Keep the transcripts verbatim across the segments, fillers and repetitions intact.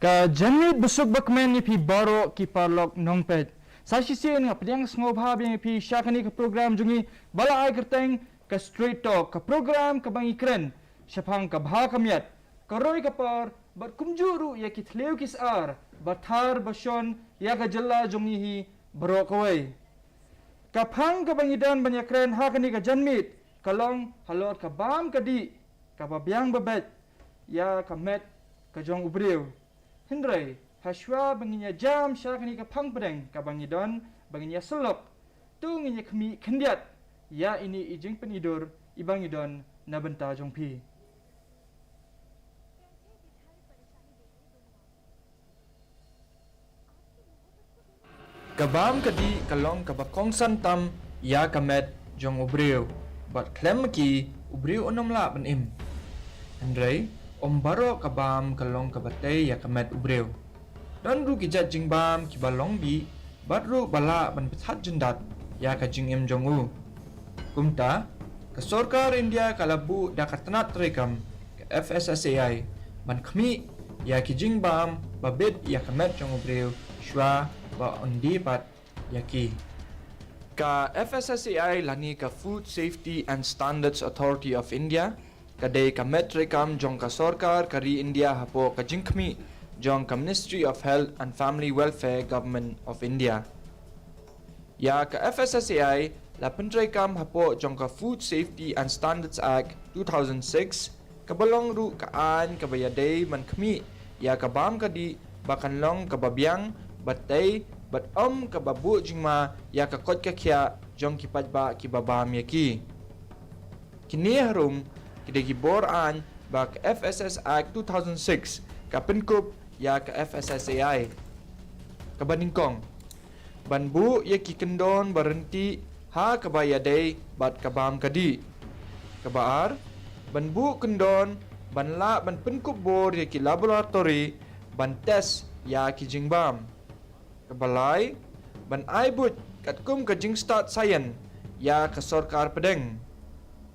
Ka janmiet basuk bakmen ïa phi baroh ki paralok nongpeit. Sa shisien nga pdiang sngewbha biang ïa phi sha kane ka program jong ngi ba la ai kyrteng ka Straight Talk, ka program kaba ngi kren shaphang ka bha ka miat, ka roi ka par, bad kumjuh ruh ïa ki thliew ki sar ba thar ba shon ïa ka jylla jong ngi hi baroh kawei. Ka phang kaba ngi don ban ïakren ha kane ka janmiet ka long halor ka bam ka dih kaba biang ba beit ïa ka met ka jong u briew. Hynrei hashwa ba ngin ïa jam sha kane ka phang pdeng kaba ngi don, ba ngin ïa syllok, to ngin ïa khmih khyndiat ïa ine i jingpynidur iba ngi don na bynta jong phi. Ka bam ka dih ka long kaba kongsan tam ïa ka met jong u briew, bad khlem ma ki u briew un ym lah ban im. Hynrei ym baroh ka bam ka long kaba tei ïa ka met u briew. Don ruh ki jait jingbam kiba long bih bad ruh ba lah ban pynthat jyndat ïa ka jingim jong u. Kumta, ka sorkar India ka la buh da ka tnat treikam ka F S S A I ban khmih ïa ki jingbam ba bit ïa ka met jong u briew shwa ba un die pat ïa ki. Ka F S S A I lane ka Food Safety and Standards Authority of India ka dei ka met treikam jong ka sorkar ka ri India hapoh ka jingkhmih jong ka Ministry of Health and Family Welfare, Government of India. Ïa ka F S S A I la pyntreikam hapoh jong ka Food Safety and Standards Act two thousand six, kaba long ruh ka aiñ kaba ïadei ban khmih ïa ka bam ka dih ba kan long kaba biang, ba tei, bad ym kaba buh jingma ïa ka koit ka khiah jong ki paidbah kiba bam ïa ki. Kine harum ki dei ki bor aiñ ba ka F S S Act two thousand six ka pynkup ïa ka F S S A I. Kaba nyngkong, ban buh ïa ki kyndon ba ryntih ha kaba ïadei bad ka bam ka dih. Kaba ar, ban buh kyndon ban lah ban pynkup bor ïa ki laboratory ban test ïa ki jingbam. Kaba lai, ban ai buit katkum ka jingstad science ïa ka sorkar pdeng.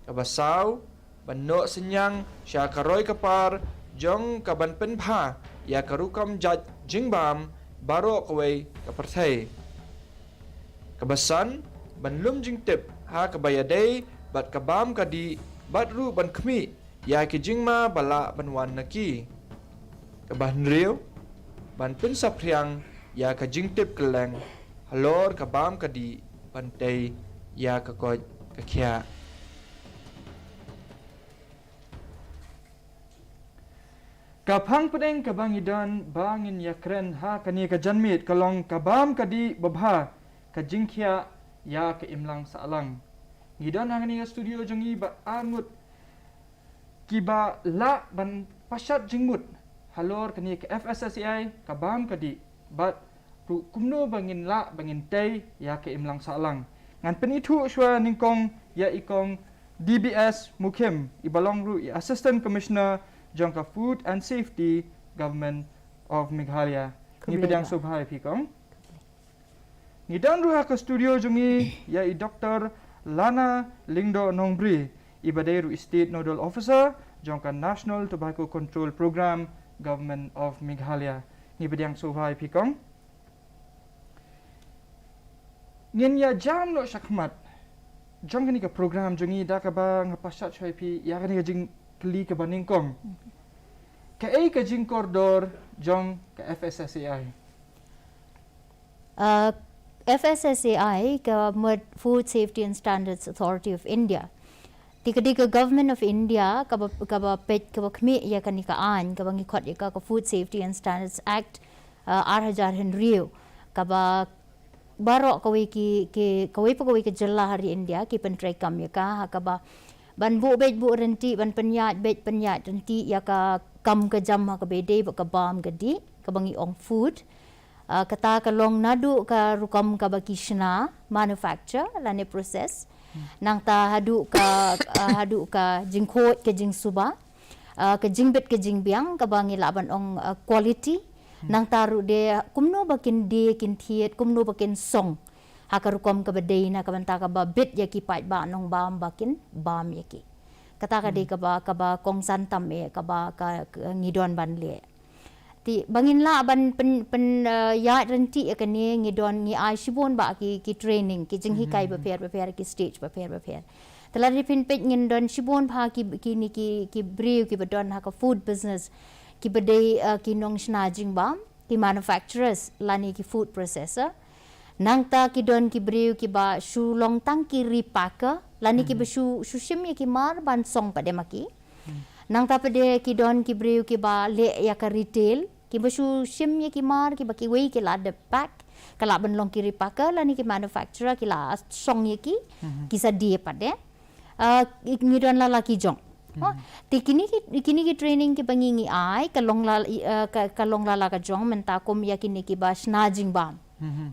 Kaba saw, ban noh synñiang sha ka roi ka par jong ka ban pynbha ïa ka rukom jait jingbam baroh kawei ka pyrthei. Kaba san, ban lum jingtip ha kaba ïadei bad ka bam ka dih bad ruh ban khmih ïa ki jingma ba lah ban wan na ki. Kaba hynriew, ban pynsaphriang ïa ka jingtip kylleng halor ka bam ka dih ban tei ïa ka koit ka khiah. Ka phang pdeng kaba ngi don ba ngin ïakren ha kane ka janmiet ka long ka bam ka dih babha, ka jingkhiah ïa ka imlang sahlang. Ngi don ha kane ka studio jong ngi bad ar ngut kiba lah ban pashat jingmut halor kane ka F S S A I, ka bam ka dih, bad ruh kumno ba ngin lah ba ngin tei ïa ka imlang sahlang. Ngan pynithuh shuwa nyngkong ïa i Kong D B S Mukhim, iba long ruh i Assistant Commissioner jong ka Food and Safety, Government of Meghalaya. Ngi pdiang sngewbha ïa phi, Kong. Ngi don ruh ha ka studio jong ngi ïa i Doktor Lana Lyngdoh Nongbri, iba dei ruh i State Nodal Officer jong ka National Tobacco Control Program, Government of Meghalaya. Ngi pdiang sngewbha ïa phi, Kong. Ngin ïa jam noh shakhmat jong kane ka program jong ngi da kaba nga pashat shuwa ïa phi ïa kane ka jingkylli kaba nyngkong. Kaei ka jingkordor jong ka F S S A I? Uh, F S S A I ka mut Food Safety and Standards Authority of India. Te ka dei ka Government of India kaba, kaba peit, kaba khmih ïa kane ka aiñ kaba ngi khot ïa ka, ka Food Safety and Standards Act, uh, ar hajar hynriew, kaba baroh kawei ki, ki, kawei pa kawei ka jylla ha ri India ki pyntreikam ïa ka, ha kaba ban buh beit buh ryntih, ban pynïaid beit pynïaid ryntih ïa ka kam ka jam ha kaba ïadei bad ka bam ka dih, kaba ngi ong food. Ah, kata ka long naduh ka rukom kaba ki shna, manufacture lane process. Nangta haduh ka, ah, haduh ka jingkhuid, ka jingsuba, ah, ka jingbit ka jingbiang kaba ngi lah ban ong, ah, quality. Nangta ruh de kumno ba kin die kin thied, kumno ba kin song ha ka rukom kaba dei na ka bynta kaba bit ïa ki paidbah nongbam ba kin bam ïa ki. Kata ka dei kaba, kaba kongsan tam eh kaba ka, ka ngi don ban leh. Ba ngin lah ban pyn, pyn, eh, ïaid ryntih ïa kane, ngi don, ngi ai shibun bah ki, ki training, ki jinghikai bapher bapher, ki stage bapher bapher. Te lada phin peit, ngin don shibun bah ki, kine ki, ki briew kiba don ha ka food business, kiba dei, eh, ki nongshna jingbam, ki manufacturers lane ki food processor. Nangta ki don ki briew kiba shu long tang ki repacker lane kiba shu, shu shim ïa ki mar ban song pat de ma ki. Nangta pat de ki don ki briew kiba leh ïa ka retail, kiba shu shim ïa ki mar, kiba kiwei ki la dep pack, ka lah ban long ki repacker lane ki manufacturer, ki la song ïa ki, ki sa die pat de. Ah, ngi don la la ki jong. Oh, te kine ki, kine ki training kiba ngi, ngi ai, ka long la, eh, ka, ka long la la ka jong, mynta kum ïa kine kiba shna jingbam,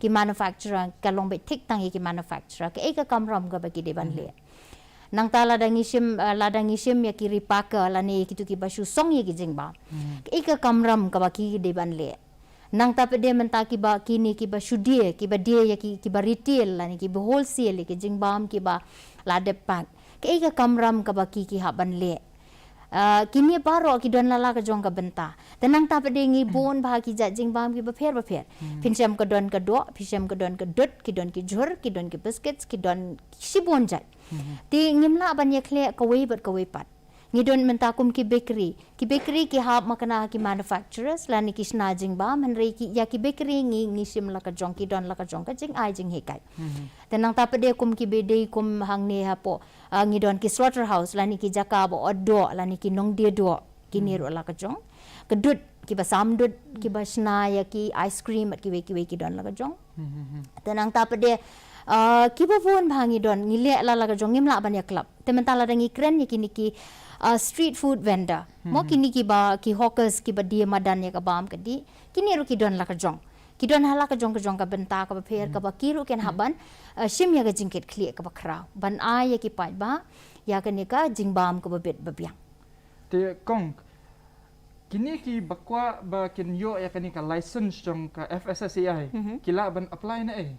ki manufacturer, ka long beit thik tang ïa ki manufacturer, kaei ka kamram kaba ki dei ban leh. Nangta lada ngi shim, eh, lada ngi shim ïa ki repacker lane kitu kiba shu song ïa ki jingbam, kaei ka kamram kaba ki dei ban leh. Nangta pat de mynta kiba, kine kiba shu die, kiba die ïa ki, kiba retail lane kiba wholesale ïa ki jingbam kiba la dep pack, kaei ka kamram kaba ki, ki hap ban leh. Ah, kine baroh ki don la la ka jong ka bynta. Te nangta pat de ngi bun bah ki jait jingbam kiba pher bapher. Phin shem ka don ka doh, phin shem ka don ka dud, ki don ki jhur, ki don ki biscuits, ki don shibun jait. Te ngim lah ban ïakhleh kawei bad kawei pat. Ngi don mynta kum ki bakery. Ki bakery ki hap makna ha ki manufacturers lane ki shna jingbam, hynrei ki, ïa ki bakery ngi, ngi shim la ka jong, ki don la ka jong ka jingai jinghikai. Te nangta pat de kum kiba dei kum hangne hapoh, ah, ngi don ki slaughterhouse lane ki jaka ba ot doh lane ki nongdie doh, kine ruh la ka jong. Ka dud, kiba sam dud, kiba shna ïa ki ice cream bad kiwei kiwei, ki don la ka jong. Te nangta pat de, ah, kiba bun bah ngi don, ngi leh la la ka jong, ngim lah ban ïa klap. Te mynta lada ngi kren ïa kine ki, ah, street food vendor, mo, kine kiba, ki hawkers kiba die madan ïa ka bam ka dih, kine ruh ki don la ka jong. Ki don ha la ka jong ka jong ka bynta kaba pher, kaba ki ruh kin hap ban, ah, shim ïa ka jingkitkhlieh kaba khraw ban ai ïa ki paidbah ïa kane ka jingbam kaba bit ba biang. Te kong, kine kiba kwah ba kin ïoh ïa kane ka license jong ka F S S A I, ki lah ban apply naei?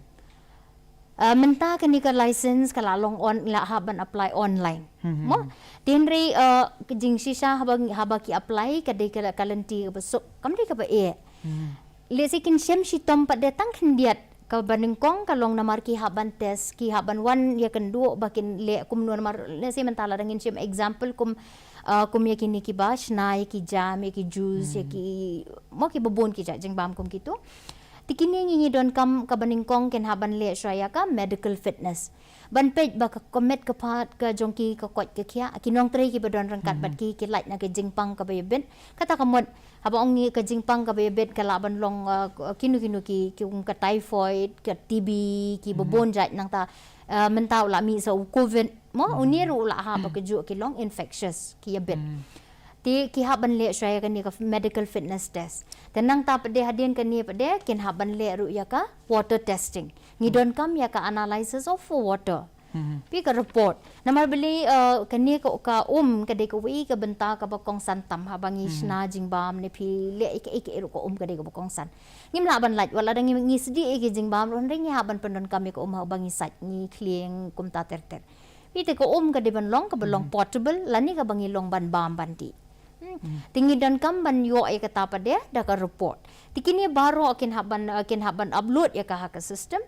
Ah, mynta kane ka license ka la long on, la hap ban apply online. Mo? Te hynrei, ah, ka jingshisha haba, haba ki apply, ka dei ka, ka lynti kaba suk, kam dei kaba eh. Lehse kin shem shitom pat de tang khyndiat, kaba nyngkong ka long namar ki hap ban test, ki hap ban wan ïakynduh ba kin leh kumno, namar lehse mynta lada ngin shem example kum, ah, kum ïa kine kiba shna ïa ki jam, ïa ki juice, ïa ki, mo, kiba bun ki jait jingbam kum kitu. Te kine ngi, ngi donkam kaba nyngkong kin hap ban leh shuwa ïa ka medical fitness. Ban peit ba ka, ka met ka phad ka jong ki, ka koit ka khiah, ki nongtrei kiba don ryngkat bad ki, ki lait na ka jingpang kaba ïabit. Kata ka mut, haba ong ngi ka jingpang kaba ïabit ka lah ban long, ah, kino kino ki, ki kum ka typhoid, ka T B, kiba bun jait, nangta, ah, mynta u la mih sa u covid, mo, une ruh u la hap ba kajuh ki long infectious, ki ïabit. Te ki hap ban leh shuwa ïa kane ka medical fitness test. Te nangta pat de hadien kane pat de kin hap ban leh ruh ïa ka water testing. Ngi donkam ïa ka analysis of water. Phi, ka report. Namar balei, eh, kane ka, ka um ka dei kawei ka bynta kaba kongsan tam haba ngi shna jingbam ne phi leh ïa kaei kaei ruh, ka um ka dei kaba kongsan. Ngim lah ban lait, wat lada ngi, ngi sdieh ïa ki jingbam ruh, hynrei ngi hap ban pyndonkam ïa ka um haba ngi sait, ngi khlieh, kumta ter ter. Phi, te ka um ka dei ban long kaba long portable lane kaba ngi long ban bam ban dih. Hmm. Te ngi donkam ban ïoh ïa kata pat de da ka report. Te kine baroh kin hap ban, eh, kin hap ban upload ïa ka ha ka system.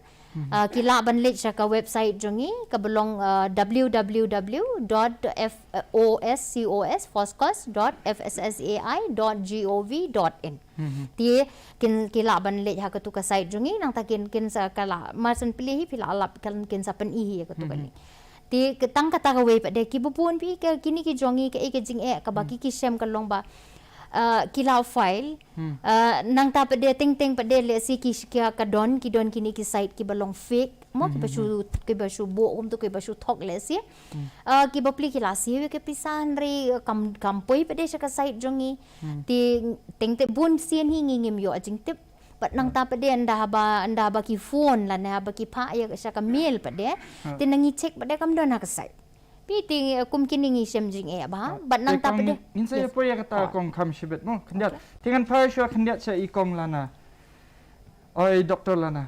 Ah, ki lah ban leit sha ka website jong ngi kaba long, ah, W W W dot F O S C O S, foscos dot F S S A I dot gov dot in. Te kin, ki lah ban leit ha katu ka site jong ngi, nangta kin, kin sa, ka la, mar shen plie hi phi la lap, kan kin sa pyni hi ïa katu ka link. Te ka tang kata kawei pat de, kiba bun phi, ka, kine ki jong ngi, kaei ka jingeh kaba ki, ki shem ka long ba, ah, ki la file, ah, nangta pat de, teng teng pat de, lehse ki, ki, ka don, ki don kine ki site kiba long fake, mo, kiba shu, kiba shu buh kumtu, kiba shu thok lehse. Ah, kiba plie ki la siew ïa ka pisa, hynrei kam, kam poi pat de sha ka site jong ngi. Te teng te bunsien hi ngi ngim ïoh jingtip. Bad nangta pat de, ynda haba, ynda haba ki phone lane haba ki phah ïa sha ka mail pat de. Te ngi check pat de kam don ha ka site. Phi, te, eh, kum kine ngi shem jingeh bha. Bad nangta pat de. Ngin sa ïa poi ïa kata kong kham shibit mo. Khyndiat. Te ngan phai shuwa khyndiat sha i Kong Lana. Oi, Doctor Lana.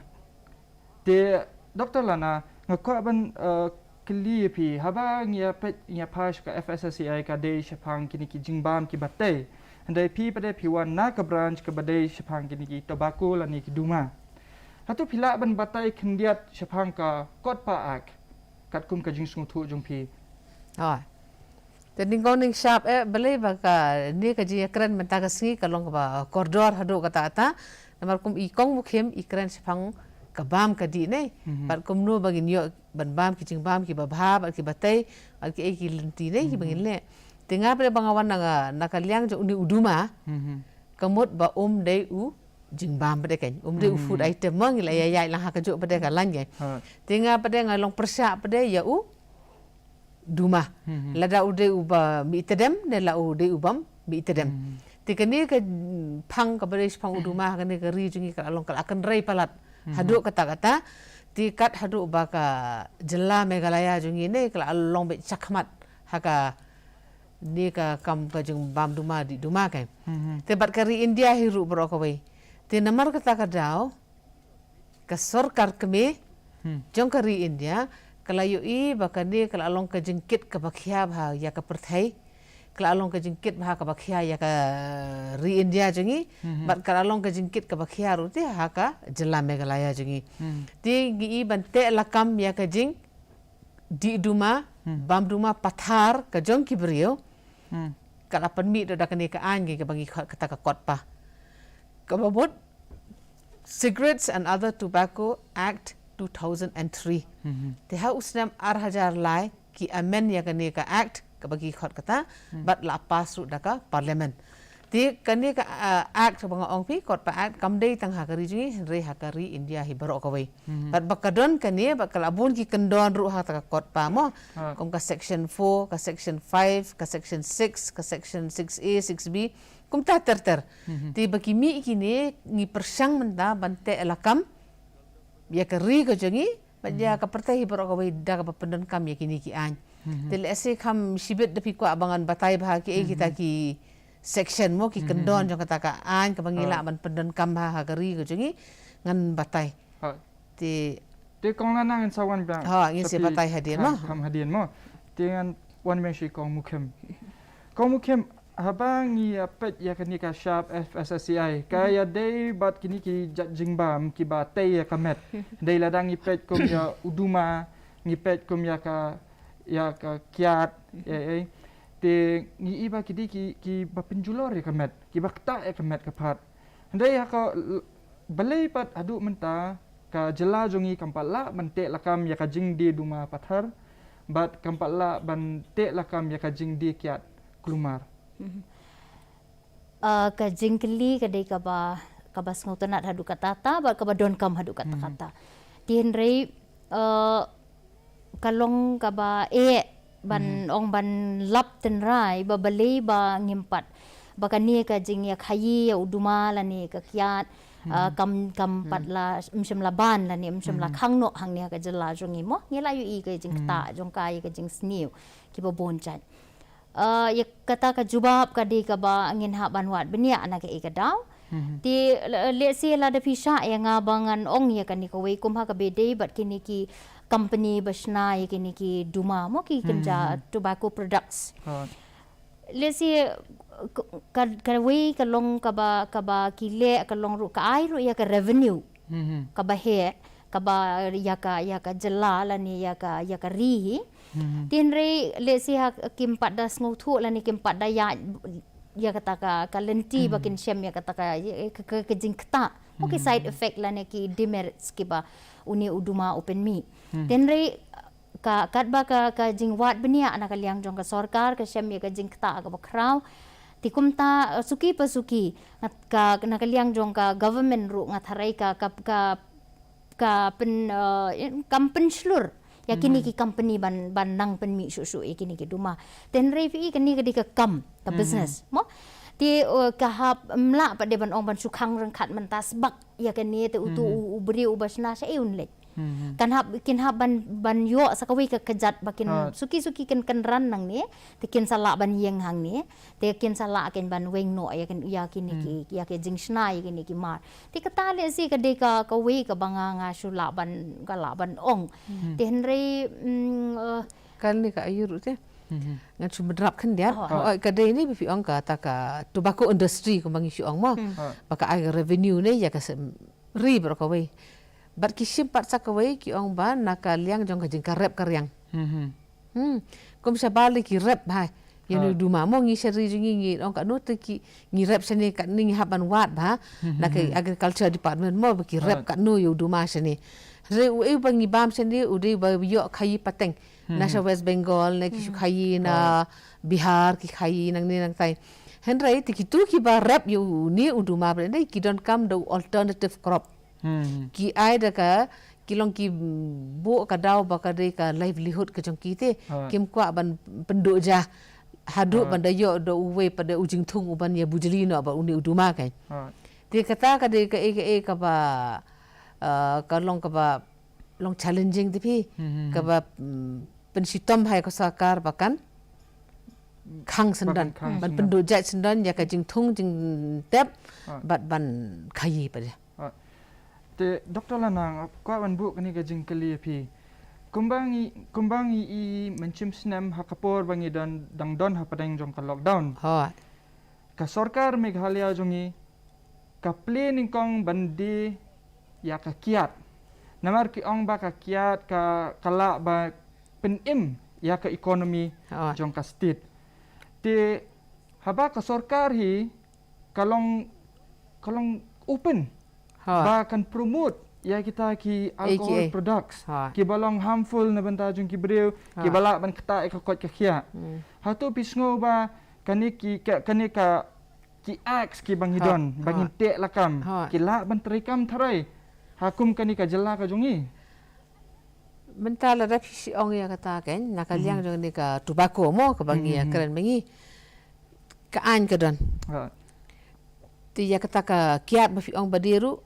Te, Doctor Lana, nga kwah ban, eh, kylli ïa phi, haba ngi ïa peit, ngi ïa phai sha ka F S S A I ka dei shaphang kine ki jingbam kiba tei. Hynrei phi pat de phi wan na ka branch kaba dei shaphang kine ki tobacco lane ki duma. Hato phi lah ban batai khyndiat shaphang ka KOTPA Act katkum ka jingsngewthuh jong phi? Hooid. Te nyngkong nyngshap eh balei ba kane ka jingïakren mynta ka sngi ka long kaba kordor haduh katta katta. Namar kum i Kong Mukhim i kren shaphang ka bam ka dih ne. Bad kumno ba ngin ïoh ban bam ki jingbam kiba bha bad kiba tei bad kiei ki lynti ne kiba ngin leh. Te nga pat de ba nga wan na ka liang jong une u duma. Ka mut ba um dei u jingbam pat de kan, um dei u food item mo, ngi la ïaid lang ha kajuh pat de ka lain kan. Te nga pat de nga long pyrshah pat de ïa u duma. Lada u dei uba mih tdem ne la u dei ubam mih tdem. Te kane ka phang kaba dei shaphang u duma ha kane ka ri jong ngi ka la long ka la kynrei palat haduh katta katta. Te kat haduh ba ka jylla Meghalaya jong ngi ne ka la long beit shakhmat ha kane ka kam ka jingbam duma dih duma kan. Te bad ka ri India hi ruh baroh kawei. Te namar kata ka daw ka sorkar kmie jong ka ri India ka la ïohi ba kane ka la long ka jingkit kaba khia bha ïa ka pyrthei. Ka la long ka jingkit bha kaba khia ïa ka ri India jong ngi. Bad ka la long ka jingkit kaba khia ruh te ha ka jylla Meghalaya jong ngi. Te ngi i ban teh lakam ïa ka jing dih duma, bam duma pathar ka jong ki briew. Ka la pynmih da kane ka aiñ kaba ngi khot kata ka KOTPA. Kaba mut Cigarettes and Other Tobacco Act two thousand and three. Te ha u snem ar hajar lai ki amend ïa kane ka act kaba ki khot kata bad la pass ruh da ka parliament. Te kane ka act ba nga ong phi KOTPA Act kam dei tang ha ka ri jong ngi hynrei ha ka ri India hi baroh kawei. Bad ba ka don kane bad ka la bun ki kyndon ruh ha kata ka KOTPA mo. Kum ka section four, ka section five, ka section six, ka section six A, six B. Kumta ter ter. Te ba ki mih kine ngi pyrshang mynta ban teh lakam ïa ka ri ka jong ngi bad ïa ka pyrthei hi baroh kawei da kaba pyndonkam ïa kine ki aiñ. Te lehse kham shibit da phi kwah ba ngan batai bha kiei kita ki section mo ki kyndon jong kata ka aiñ kaba ngi lah ban pyndonkam bha ha ka ri ka jong ngi, ngan batai. Te Te Kong Lana ngin sa wan biang. Ha, ngin sa batai hadien mo. Kham hadien mo. Te ngan wan biang sha i Kong Mukhim. Kong Mukhim, haba ngi ïa peit ïa kane ka shap F S S A I ka ïadei bad kine ki jait jingbam kiba tei ïa ka met. Dei lada ngi peit kum ïa u duma, ngi peit kum ïa ka, ïa ka kiad, ïa, ïa. Te ngi i ba ki dei ki, kiba pynjulor ïa ka met, kiba ktah ïa ka met ka phad. Hynrei ha ka l-, balei pat haduh mynta ka jylla jong ngi kam pat lah ban teh lakam ïa ka jingdie duma pathar bad kam pat lah ban teh lakam ïa ka jingdie kiad kulmar. Ka jingkylli ka dei kaba, kaba sngewtynnat haduh katta katta bad kaba donkam haduh katta katta. Te hynrei ka long kaba eh ban ong ban lap tynrai ba balei ba ngim pat ba kane ka jingïakhaïi ïa u duma lane ka kiad kam, kam pat la, ym shym la ban lane ym shym la khang noh hangne ha ka jylla jong ngi mo. Ngi la ïohi ka jingktah jong ka ïa ka jingsniew kiba bun jait. Ïa kata ka jubab ka dei kaba ngin hap ban wad bniah na kaei ka daw. Te lehse lada phi shah ïa nga ba ngan ong ïa kane kawei kum ha kaba dei bad kine ki company ba shna ïa kine ki duma mo, ki kynja tobacco products. Lehse ka, kawei ka long kaba, kaba ki leh ka long ruh ka ai ruh ïa ka revenue kaba heh kaba ïa ka, ïa ka jylla lane ïa ka, ïa ka ri hi. Te hynrei lehse ha kim pat da sngewthuh lane kim pat da ïa, ïa kata ka, ka lynti ba kin shem ïa kata ka, ka, ka jingktah mo, ki side effect lane ki demerits kiba une u duma u pynmih. Te hynrei ka, katba ka, ka jingwad bniah na ka liang jong ka sorkar ka shem ïa ka jingktah kaba khraw. Te kumta suki pa suki na ka liang jong ka government ruh nga tharai ka, ka, ka pyn, kam pynshlur ïa kine ki company ban, ban nang pynmih shuh shuh ïa kine ki duma. Te hynrei phi i kane ka dei ka kam, ka business mo. Te ka hap, ym lah pat de ban ong ban shu khang ryngkat mynta sbak ïa kane te utu u briew uba shna shaei un leit. Kan hap, kin hap ban, ban ïoh sa kawei ka kjat ba kin suki suki kin kynran nangne te kin sa lah ban ïeng hangne. Te kin sa lah kin ban weng noh ïa kine ki, ïa ki jingshna ïa kine ki mar. Te kata lehse ka dei ka, kawei kaba nga, nga shu lah ban, ka lah ban ong. Te hynrei kane ka aïu ruh te Ngan shu bynrap khyndiat. Hooid, ka dei ne ba phi ong kata ka tobacco industry kumba ngi shu ong mo. Ba ka ai revenue ne ïa ka ri baroh kawei. Bad ki shim pat sa kawei ki ong ba na ka liang jong ka jingkyrep ka riang. Hmm. Kum shabar lei ki rep bha ïa une u duma mo, ngi sha ri jong ngi ngi ong katno te ki, ngi rep shane katne, ngi hap ban wad bha na ka agriculture department mo ba ki rep katno ïa u duma shane. Hynrei uei ba ngi bam shane u dei ba ïoh khaïi pateng na sha West Bengal ne ki shu khaïi na Bihar, ki khaïi nangne nangtai. Hynrei te kitu kiba rep ïa une u duma ba dei ki donkam da u alternative crop. Ki ai da ka, ki long ki buh ka daw ba ka dei ka livelihood ka jong ki te. Kim kwah ban pynduh ja haduh ban da ïoh da uwei pat da u jingthung uban ïa bujli noh bad une u duma kein. Te kata ka dei kaei kaei kaba, ah, ka long kaba long challenging te phi, kaba, mm, pynshitom ha ka sorkar ba kan khang syndon, ban pynduh jait syndon ïa ka jingthung jingtep bad ban khaïi pat. Te Doktor Lana, nga kwah ban buh kane ka jingkylli ïa phi. Kumba ngi, kumba ngi i mynshem snem ha ka por ba ngi don, dang don hapdeng jong ka lockdown. Ka sorkar Meghalaya jong ngi ka plie nyngkong ban die ïa ka kiad. Namar ki ong ba ka kiad ka, ka lah ba pynim ïa ka economy jong ka state. Te haba ka sorkar hi ka long, ka long open ba kan promote ïa kita ki alcohol products kiba long harmful na bynta jong ki briew, kiba lah ban ktah ïa ka koit ka khiah. Hato phi sngew ba kane ki, ka, kane ka ki acts kiba ngi don, ba ngin teh lakam, ki lah ban treikam tharai ha kum kane ka jylla ka jong ngi? Mynta lada phi shu ong ïa kata kein, na ka liang jong ne ka tobacco mo kaba ngi ïa kren ba ngi, ka aiñ ka don. Te ïa kata ka kiad ba phi ong ba die ruh,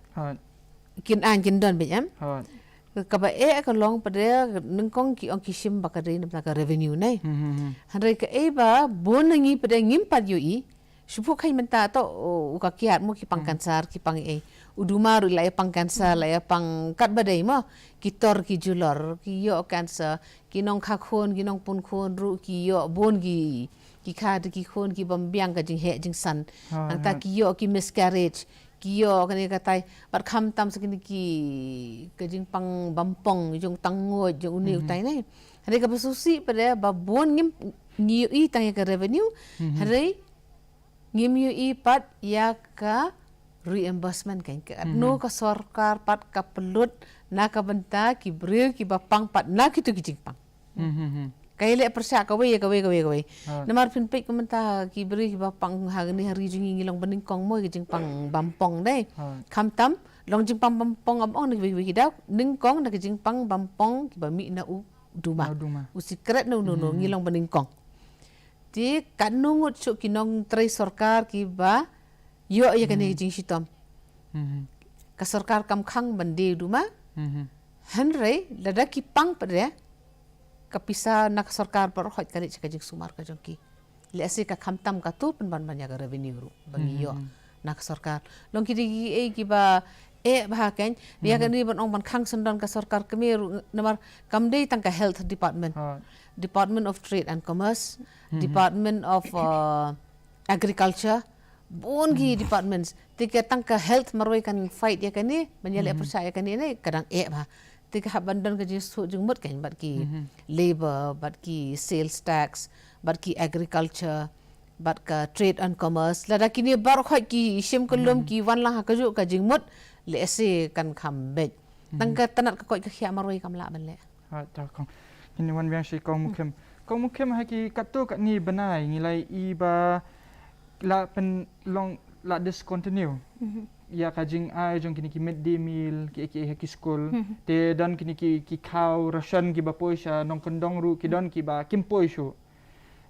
kin aiñ kin don beit em. Kaba eh ka long pat de nyngkong ki ong ki shim ba ka dei na ka revenue ne. Hynrei kaei ba bun na ngi pat de ngim pat ïohi. Shu phuh khein mynta to, u, u ka kiad mo ki pang cancer, ki pang ei. U duma ruh la ïa pang cancer, la ïa pang kat ba dei mo. Ki tor ki julor, ki ïoh cancer, ki nongkha khun, ki nongpun khun ruh ki ïoh bun ki, ki kha da ki khun ki bym biang ka jingheh jingsan. Nangta ki ïoh ki miscarriage, ki ïoh kane katai, bad khamtam sa kine ki, ka jingpang bampong jong tang nguid jong une utai ne. Hynrei kaba sngewsih pat de ba bun ngim, ngi ïohi tang ïa ka revenue. Hynrei ngim ïohi pat ïa ka reimbursement kein, katno ka sorkar pat ka pynlut na ka bynta ki briew kiba pang pat na kitu ki jingpang. Ka ïaleh pyrshah kawei ïa kawei, kawei, kawei. Namar phin peit ka mynta ki briew kiba pang ha kane ha ri jong ngi ngi long ba nyngkong mo ki jingpang bampong dei. Khamtam long jingpang bampong, am ong na kiwei kiwei ki daw, nyngkong na ki jingpang bampong kiba mih na u duma. U sikret na u no no ngi long ba nyngkong. Te katno ngut shuh ki nongtrei sorkar kiba ïoh ïa kane ka jingshitom. Ka sorkar kam khang ban die duma. Hynrei lada ki pang pat de, ka pisa na ka sorkar baroh ka leit sha ka jingsumar ka jong ki. Lehse ka khamtam katu pynban ban ïa ka revenue ruh ba ngi ïoh na ka sorkar. Long ki dei kiei kiba eh bha kein. Ïa kane ban ong ban khang syndon ka sorkar kmie ruh namar kam dei tang ka health department. Department of Trade and Commerce, Department of, uh, Agriculture, bun ki departments. Te ka tang ka health marwei kan fight ïa kane, ban ïaleh pyrshah ïa kane ne, ka dang eh bha. Te ka hap ban don ka jingsuk jingmut kein bad ki labor, bad ki sales tax, bad ki agriculture, bad ka trade and commerce. Lada kine baroh ki shim kyllum ki wan lang ha kajuh ka jingmut, lehse kan kham beit. Tang ka tnat ka koit ka khiah marwei kam lah ban leh. Ha, ta kong. Kine wan biang shi kong Mukhim. Kong Mukhim, ha ki katto katne bnai ngi la i ba la pynlong, la discontinue ïa ka jingai jong kine ki midday meal, ki, ki, ha ki skul. Te don kine ki, ki khaw ration kiba poi sha nongkyndong ruh, ki don kiba kim poi shuh.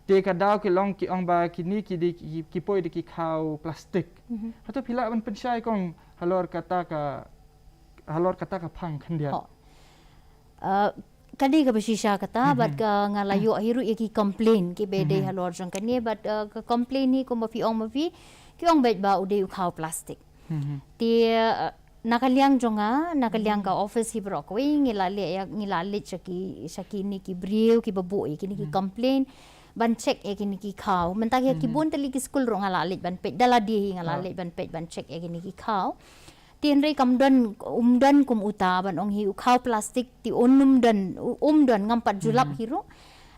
Te ka daw ki long ki ong ba kine ki dei ki, ki poi da ki khaw plastik. Hato phi lah ban pynshai kong halor kata ka, halor kata ka phang khyndiat? Uh, ka dei kaba shisha kata, bad ka nga la ïoh hi ruh ïa ki complain kiba dei halor jong kane, bad, uh, ka complain hi kumba phi ong ma phi, ki ong beit ba u dei u khaw plastik. Te, uh, na ka liang jong nga, na ka liang ka office hi baroh kawei, ngi la leh ïa, ngi la leit sha ki, sha kine ki briew kiba buh ïa kine ki complain. ban check ïa kine ki khaw. Mynta ïa ki bun tylli ki skul ruh nga la leit ban peit, da lade hi nga la leit ban peit ban check ïa kine ki khaw. Te hynrei kam don, um don kum uta ban ong hi u khaw plastik, te un um don, um don, ngam pat ju lap hi ruh.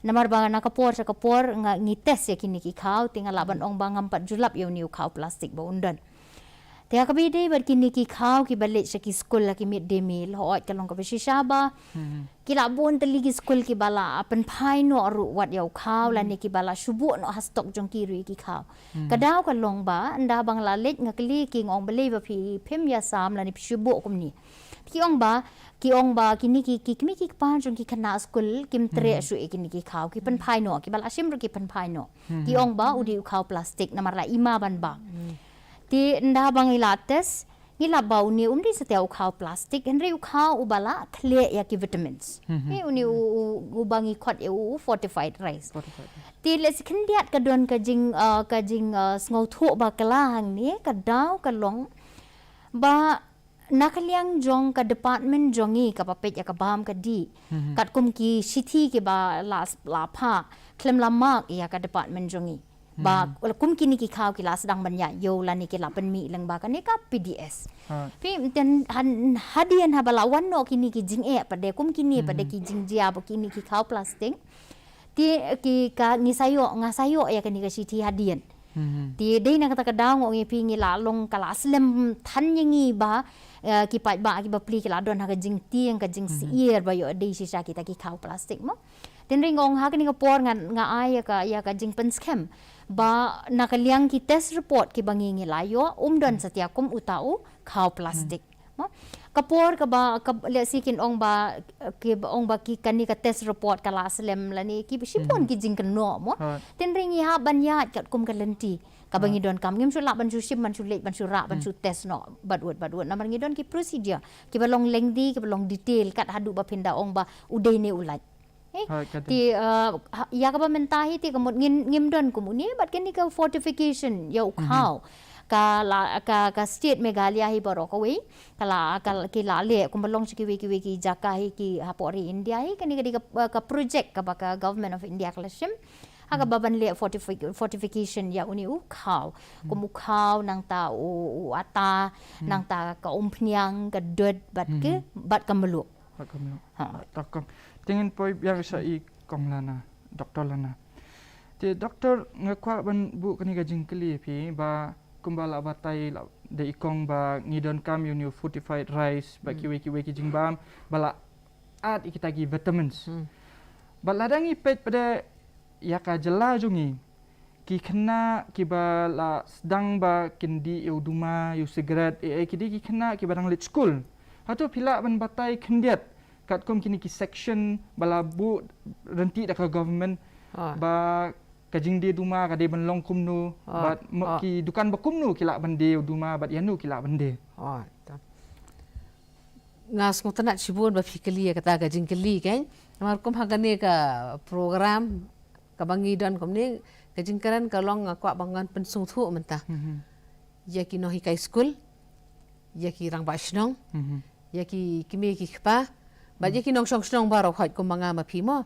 Namar ba na ka por sha ka por nga ngi test ïa kine ki khaw, te nga lah ban ong ba ngam pat ju lap ïa une u khaw plastik ba un don. Te ha kaba ïadei bad kine ki khaw kiba leit sha ki skul la ki mid day meal, hooid ka long kaba shisha ba ki la bun tylli ki skul kiba la pynphai noh ruh wat ïa u khaw lane kiba la shu buh noh ha stock jong ki ruh ïa ki khaw. Ka daw ka long ba ynda ba nga la leit nga kylli ki, nga ong balei ba phi phim ïasam lane phi shu buh kumne. Ki ong ba, ki ong ba kine ki, ki kmie ki kpa jong ki khynnah skul kim treh shuh ïa kine ki khaw, ki pynphai noh, kiba la shim ruh ki pynphai noh. Ki ong ba u dei u khaw plastik namar la i ma ban bam. Te ynda ba ngi la test, ngi la ba une um dei satia u khaw plastik, hynrei u khaw uba la khleh ïa ki vitamins. Hi une u, u, uba ngi khot ïa u fortified rice. Te lehse khyndiat ka don ka jing, uh, ka jing, uh, sngewthuh ba ka la hangne, ka daw ka long ba na ka liang jong ka department jong ngi kaba peit ïa ka bam ka dih. Katkum ki shithi kiba la, la phah, khlem la mark ïa ka department jong ngi. Ba kum kine ki khaw ki la sdang ban ïa ïoh lane ki la pynmih lyngba kane ka P D S. Phi, ten hadien haba la wan noh kine ki jingeh pat de kum kine pat de ki jingjia ba kine ki khaw plastik. Te ki ka ngi sa ïoh, nga sa ïoh ïa kane ka shithi hadien. Te dei na kata ka daw nga ong ïa phi ngi la long ka la slem than ïa ngi ba, eh, ki paidbah kiba pli ki la don ha ka jingtieng ka jingsyier ba ïoh dei shisha kita ki khaw plastik mo. Te hynrei nga ong ha kane ka por nga, nga ai ïa ka, ïa ka jingpynskhem ba na ka liang ki test report kiba ngi ngi la ïoh um don satia kum uta u khaw plastik. Mo? Ka por kaba, ka, lehse kin ong ba, ki ba ong ba ki kane ka test report ka la slem lane ki shibun ki jingkynnoh mo. Te hynrei ngi hap ban ïaid katkum ka lynti kaba ngi donkam, ngim shu lah ban shu shim, ban shu leit, ban shu rah, ban shu test noh bad wut bad wut. Namar ngi don ki procedure kiba long lengdi, kiba long detail, kat haduh ba phin da ong ba u dei ne u lait. Eh, te, uh, ha, ïa kaba mynta hi te ka mut ngin, ngim don kum une bad kane ka fortification ïa u khaw. Ka la, ka, ka state Meghalaya hi baroh kawei ka la, ka la, ki la leh kumba long sha kiwei kiwei ki jaka hi ki hapoh ri India hi, kane ka dei ka, uh, ka project kaba ka Government of India ka la shim. Ha kaba ban leh fortifi-, fortification ïa une u khaw. Kum u khaw nangta u, u ata, nangta ka umphniang, ka dud bad ki, bad ka mluh. Bad ka mluh. Ha. Te ngin poi biang sha i Kong Lana, Doktor Lana. Te Doktor, nga kwah ban buh kane ka jingkylli phi ba kumba la batai la da i Kong ba ngi donkam ïa une u fortified rice ba kiwei kiwei ki jingbam ba la add ïa kita ki vitamins. Ba lada ngi peit pat de ïa ka jylla jong ngi, ki khynnah kiba la sdang ba kin dih ïa u duma, ïa u cigarette, eh, eh, ki dei ki khynnah kiba dang leit skul. Hato phi lah ban batai khyndiat katkum kine ki section ba la buh ryntih da ka government ba ka jingdie duma ka dei ban long kumno, bad ki dukan ba kumno ki lah ban die u duma bad ïano ki lah ban die. Nga sngewtynnat shibun ba phi kylli ïa kata ka jingkylli, kan. Namar kum ha kane ka program kaba ngi don kumne, ka jingkren ka long nga kwah ba ngan pynsngewthuh mynta ïa ki nonghikai skul, ïa ki rangbah shnong, ïa ki kmie ki kpa bad ïa ki nongshong shnong baroh, hooid, kum ma nga ma phi mo.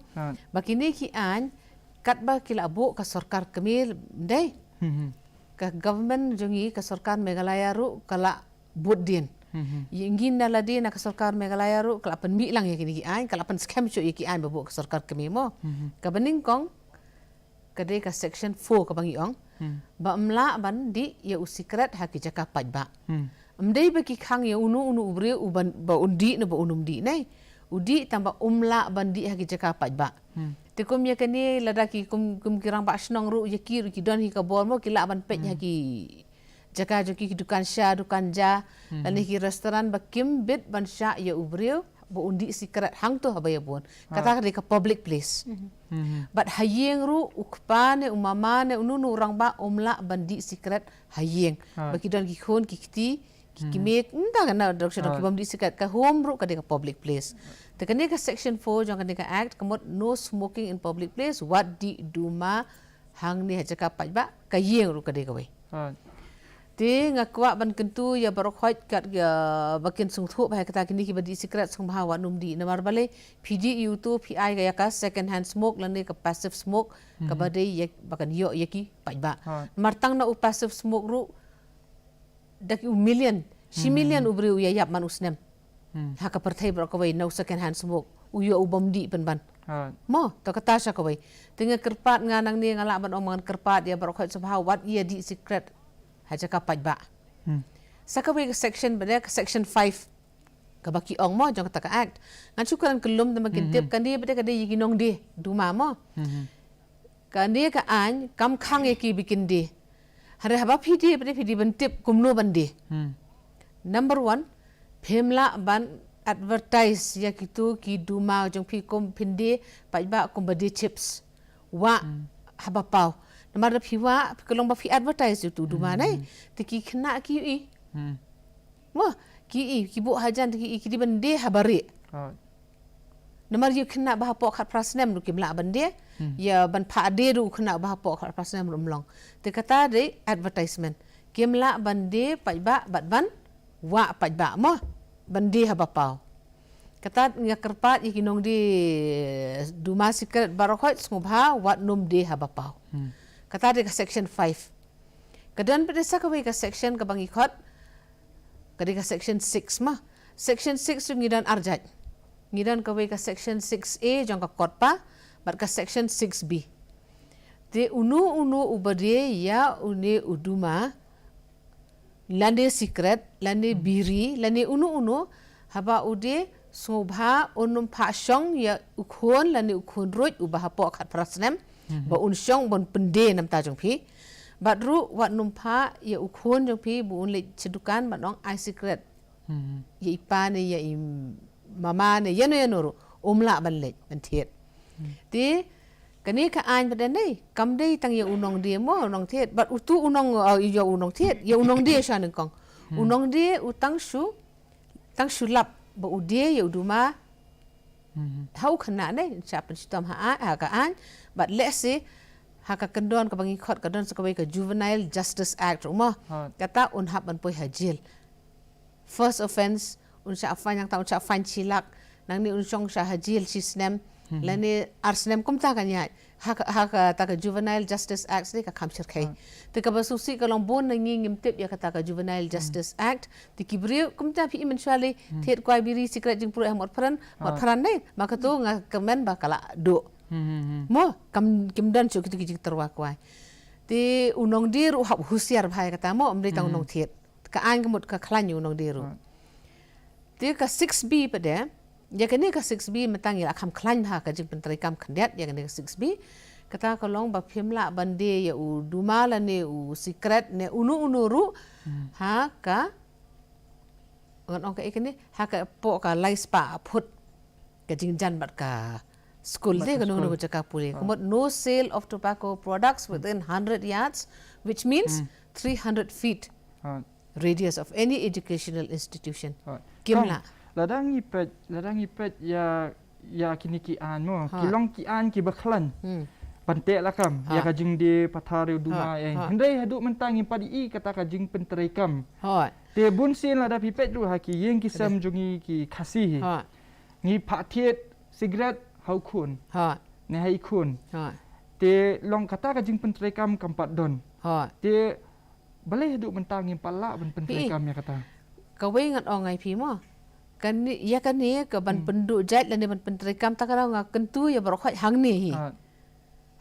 Ba kine ki aiñ katba ki la buh ka sorkar kmie, ym dei? Ka government jong ngi, ka sorkar Meghalaya ruh ka la bud dien. Ïa ngi na lade na ka sorkar Meghalaya ruh ka la pynmih lang ïa kine ki aiñ, ka la pynskhem shuh ïa ki aiñ ba buh ka sorkar kmie mo. Kaba nyngkong ka dei ka section four kaba ngi ong ba ym lah ban dih ïa u sikret ha ki jaka paidbah. Ym dei ba ki khang ïa uno uno u briew u ban, ba un dih ne ba un ym dih ne. U dih tang ba ym lah ban dih ha ki jaka paidbah. Te kum ïa kane lada ki kum, kum ki rangbah shnong ruh ïa ki ruh ki don hi ka bor mo, ki lah ban peit ha ki jaka jong ki, ki dukan sha, dukan ja, lane ki restaurant ba kim bit ban shah ïa u briew ba un dih sikret hangto haba ïa bun. Kata ka dei ka public place. Bad ha ïing ruh u kpa ne u mama ne uno uno u rangbah um lah ban dih sikret ha ïing. Ba ki don ki khun ki kti, ki kmie, ynda ka na dok sha dok ki bym dih sikret, ka home ruh ka dei ka public place. Te kane ka section four jong kane ka act ka mut no smoking in public place, wat dih duma hangne ha jaka paidbah, ka ïing ruh ka dei kawei. Te nga kwah ban kyntu ïa baroh khoit kat ïa ba kin sngewthuh ba ha kata kine kiba dih sikret sngewbha wat nym dih namar balei phi dih ïa utu phi ai ka ïa ka second hand smoke lane ka passive smoke kaba dei ïa ba kan ïoh ïa ki paidbah. Namar tang na u passive smoke ruh da ki u million, shi million u briew u ïa ïap man u snem. Ha ka pyrthei baroh kawei na u second hand smoke u ïoh u bym dih pynban. Mo, to kata sha kawei. Te nga kyrpad nga nangne nga lah ban ong ngan kyrpad ïa baroh khoit sngewbha wat ïa dih sikret ha jaka paidbah. Sa kawei ka section ba dei ka section five kaba ki ong mo jong kata ka act. Ngan shu kren kyllum te ma kin tip kane ba dei ka dei ïa ki nongdie duma mo. Kane ka aiñ kam khang ïa ki ba kin die. Hynrei haba phi die ba dei phi die ban tip kumno ban die. Number one, phim lah ban advertise ïa kitu ki duma jong phi kum phin die paidbah kum ba die chips. Wah haba paw. Namar da phi wah phi ka long ba phi advertise ïa utu duma nai. Te ki khynnah ki ïohi. Mo, ki ïohi ki buh hajan te ki ïohi ki die ban die haba rieh. Namar ïa u khynnah ba hapoh khatphra snem ruh kim lah ban die. Ïa ban phah die ruh u khynnah ba hapoh khatphra snem ruh ym long. Te kata dei advertisement. Kim lah ban die paidbah bad ban wah paidbah mo. Ban die haba paw. Kata nga kyrpad ïa ki nongdie duma sikret baroh khoit sngewbha wat nym die haba paw. Kata dei ka section five. Ka don pat sa kawei ka section kaba ngi khot ka dei ka section six ma. Section six ruh ngi don arjait. Ngi don kawei ka section six A jong ka CODPA bad ka section six B. Te uno uno uba die ïa une u duma lane sikret lane biri lane uno uno haba u die sngewbha un nym phah shong ïa u khun lane u khun ruh uba hapoh khatphra snem ba un shong ban pyndie namar ta jong phi. Bad ruh wat nym phah ïa u khun jong phi ba un leit sha dukan ban ong ai sikret ïa i pa ne ïa i mama ne ïano ïano ruh um lah ban leit ban thied. Te kane ka aiñ pat dei kam dei tang ïa u nongdie mo u nongthied bad utu u nong ïa u nongthied ïa u nongdie sha nyngkong. U nongdie u tang shu tang shu lap ba u die ïa u duma ha u khynnah ne sha pynshitom ha ka aiñ bad lehse ha ka kyndon kaba ngi khot ka don sa kawei ka Juvenile Justice Act ruh mo. Kata un hap ban poi ha jel. First offence un shah fine nangta un shah fine shi lak nangne un shong shah ha jel shi snem lane ar snem kumta kan ïaid. Ha kata ka Juvenile Justice Act sdei ka kham shyrkhei. Te kaba sngewsih ka long bun na ngi ngim tip ïa kata ka Juvenile Justice Act. Te ki briew kumta phi i mynshuwa lei thied kwai biri sikret jingpyrkhat ha mot pran mot pran dei ma kato nga kyrmen ba ka la duh. Mo kam kim don shuh kitu ki jingtyrwa kwai. Te u nongdie ruh hap husiar bha ïa kata mo ym dei tang u nongthied. Ka aiñ ka mut ka khlaiñ u nongdie ruh. Te ka six B pat de ïa kane ka six B mynta ngi la kham khlaiñ bha ka jingpyntreikam khyndiat ïa kane ka six B. Kata ka long ba phim lah ban die ïa u duma lane u sikret ne uno uno ruh ha ka ngan ong ka ïa kane ha ka poh ka lai spah phut ka jingjan bad ka skul te ka nongno ka jaka pule ka mut no sale of tobacco products within hundred yards which means three hundred feet radius of any educational institution. Kim lah. Lada ngi peit lada ngi peit ïa ïa kine ki aiñ mo ki long ki aiñ kiba khlaiñ ban teh lakam ïa ka jingdie pathar ïa u duma ïa hynrei haduh mynta ngim pat i kata ka jingpyntreikam. Te bun sien lada phi peit ruh ha ki ïing ki sem jong ngi ki Khasi hi. Ngi phah thied sikret ha u khun ne ha i khun. Te long kata ka jingpyntreikam kam pat don. Te balei haduh mynta ngim pat lah ban pyntreikam ïa kata. Kawei ngan ong ai phi mo kane ïa kane ka ban pynduh jait lane ban pyntreikam ta ka daw nga kyntu ïa baroh khoit hangne hi.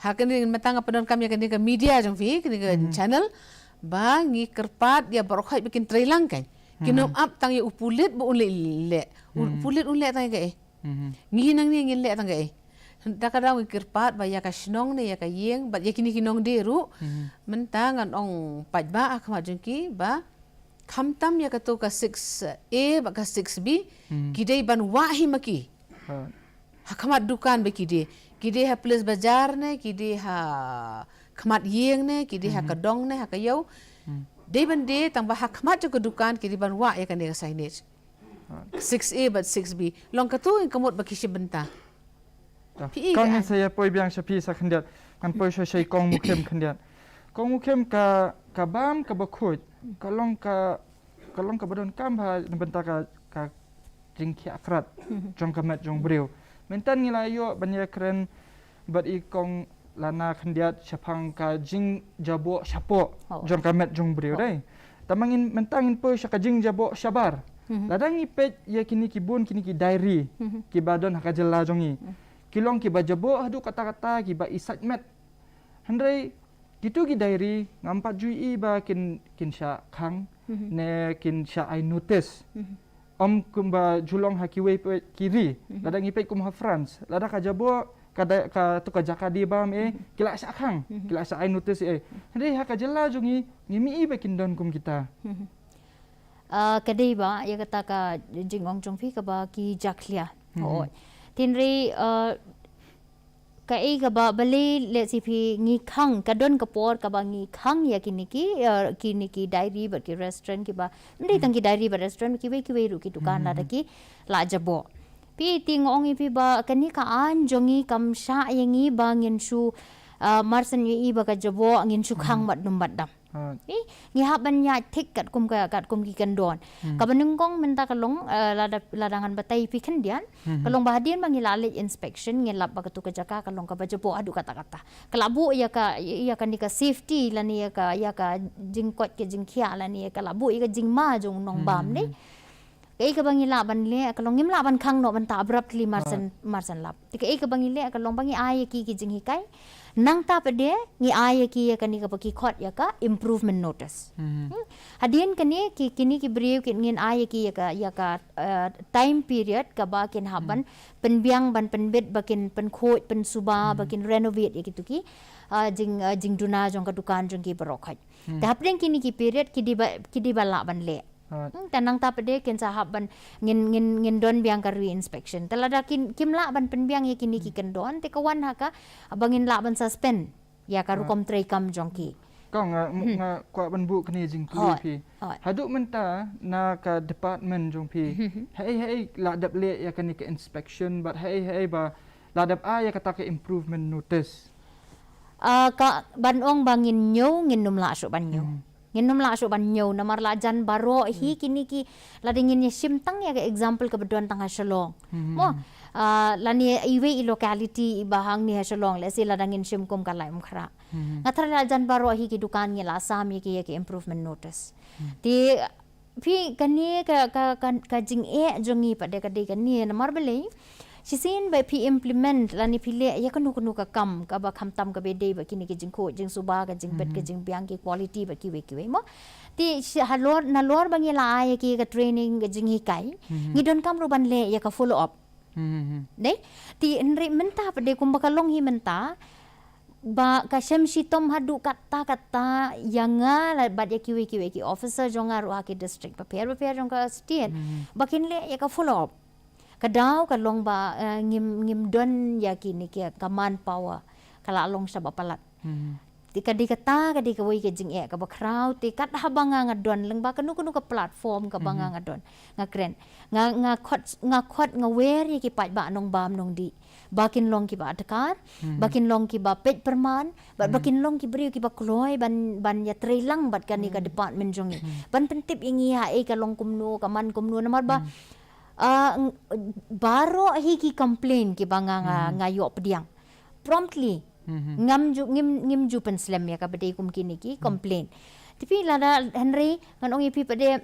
Ha kane mynta nga pyndonkam ïa kane ka media jong phi kane ka channel ba ngi kyrpad ïa baroh khoit ba kin treilang kan. Kin ym ap tang ïa u pulit ba un leh leh u pulit un leh tang ïa kaei. Ngi nangne ngin leh tang kaei. Ta ka daw ngi kyrpad ba ïa ka shnong ne ïa ka ïing bad ïa kine ki nongdie ruh mynta ngan ong paidbah ha khmat jong ki ba khamtam ïa kato ka six A bad ka six B ki dei ban wah hi ma ki. Ha khmat dukan ba ki die ki die ha Police Bazar ne ki die ha khmat ïing ne ki die ha ka dong ne ha ka ïew. Dei ban die tang ba ha khmat jong ka dukan ki die ban wah ïa kane ka signage. Six A bad six B long katu ïa ka mut ba ki shim bynta. Phi i kong ngan sa ïa poi biang sha phi sa khyndiat ngan poi sha sha i kong Mukhim khyndiat. Kong u khem ka, ka bam kaba khuid, ka long ka, ka long kaba donkam ha na bynta ka, ka jingkhiah krat jong ka met jong briew. Mynta ngi la ïoh ban ïakren bad i kong Lana khyndiat shaphang ka jingjaboh shapoh jong ka met jong briew dei. Tangba ngin mynta ngin poi sha ka jingjaboh shabar. Lada ngi peit ïa kine ki bun kine ki diary kiba don ha ka jylla jong ngi, ki long kiba jaboh haduh katta katta, kiba isait met. Hynrei kito ki diary ngam pat ju ïohi ba kin, kin shah khang ne kin shah ai notice. Ym kumba ju long ha kiwei pat ki ri. Lada ngi peit kum ha France, lada ka jaboh ka da, ka tu ka jaka die bam eh, ki la shah khang, ki la shah ai notice eh. Hynrei ha ka jylla jong ngi, ngim ïohi ba kin don kum kita. Ah, ka dei ba ïa kata ka jingong jong phi kaba ki jakhlia. Hooid. Hynrei, ah, kaei kaba balei lehse phi ngi khang, ka don ka por kaba ngi khang ïa kine ki, ah, kine ki diary bad ki restaurant kiba, ym dei tang ki diary bad restaurant, kiwei kiwei ruh ki dukan lada ki la jaboh. Phi, te nga ong ïa phi ba kane ka aiñ jong ngi kam shah ïa ngi ba ngin shu, ah, mar shen ïohi ba ka jaboh ngin shu khang bad nym bad dam. Ngi hap ban ïaid thik katkum ka, katkum ki kyndon. Kaba nyngkong mynta ka long, eh, lada, lada ngan batai phi khyndiat, ka long ba hadien ba ngi la leit inspection, ngi lap ba katu ka jaka ka long kaba jaboh haduh katta katta. Ka la buh ïa ka, ïa kane ka safety lane ïa ka, ïa ka jingkoit ka jingkhiah lane ïa ka la buh ïa ka jingma jong u nongbam dei. Kaei kaba ngi lah ban leh, ka long ngim lah ban khang noh mynta abruptly mar shen, mar shen lap. Te kaei kaba ngi leh, ka long ba ngi ai ïa ki ki jinghikai. Nangta pat de ngi ai ïa ki ïa kane kaba ki khot ïa ka improvement notice. Hadien kane ki, kine ki briew ki ngin ai ïa ki ïa ka, ïa ka, eh, time period kaba kin hap ban pynbiang, ban pynbit, ba kin pynkhuid, pynsuba, ba kin renovate ïa kitu ki, eh, jing, eh, jingduna jong ka dukan jong ki baroh khoit. Te hapdeng kine ki period ki dei ba, ki dei ba lah ban leh. Te nangta pat de kin sa hap ban ngin, ngin, ngin don biang ka re-inspection. Te lada kin, kim lah ban pynbiang ïa kine ki kyndon, te ka wan ha kaba ngin lah ban suspend ïa ka rukom treikam jong ki. Kong, nga, nga kwah ban buh kane jingkylli phi. Haduh mynta na ka department jong phi, haei haei la dep leh ïa kane ka inspection bad haei haei ba la dep ai ïa kata ka improvement notice? Ah, ka ban ong ba ngin ñiew, ngin nym lah shuh ban ñiew. Ngin nym lah shuh ban ñiew namar la jan baroh hi kine ki, lada ngin ïa shim tang ïa ka example kaba don tang ha Shillong. Mo, ah, lane iwei i locality iba hangne ha Shillong, lehse lada ngin shim kum ka Laitumkhrah. Nga tharai la jan baroh hi ki dukan ngi la sam ïa ki, ïa ki improvement notice. Te phi, kane ka, ka, ka, ka jingeh jong ngi pat de ka dei kane namar balei shisien ba phi implement lane phi leh ïa kano kano ka kam kaba khamtam kaba dei bad kine ki jingkhuid jingsuba, ka jingbit ka jingbiang, ki quality bad kiwei kiwei mo. Te shi halor, nalor ba ngi la ai ïa ki ka training, ka jinghikai, ngi donkam ruh ban leh ïa ka follow up. Dei, te hynrei mynta pat de kumba ka long hi mynta, ba ka shem shitom haduh katta katta ïa nga la bad ïa kiwei kiwei ki officer jong nga ruh ha ki district bapher bapher jong ka state, ba kin leh ïa ka follow up. Ka daw ka long ba, eh, ngim, ngim don ïa kine ki ka manpower, ka la long shaba palat. Te ka dei kata, ka dei kawei ka jingeh kaba khraw, te kat haba nga, nga don lyngba kano kano ka platform kaba nga, nga don, nga kren, nga, nga khot, nga khot, nga wer ïa ki paidbah nongbam nongdih ba kin long kiba adkar, ba kin long kiba peit pyrman, bad ba kin long ki briew kiba kloi ban, ban ïatrei lang bad kane ka department jong ngi, ban pyntip ïa ngi haei ka long kumno, ka man kumno namar ba, ah, baroh hi ki complain kiba nga, nga, nga ïoh pdiang promptly. Ngam ju, ngim, ngim ju pynslem ïa kaba dei kum kine ki complain. Te phi, lada hynrei ngan ong ïa phi pat de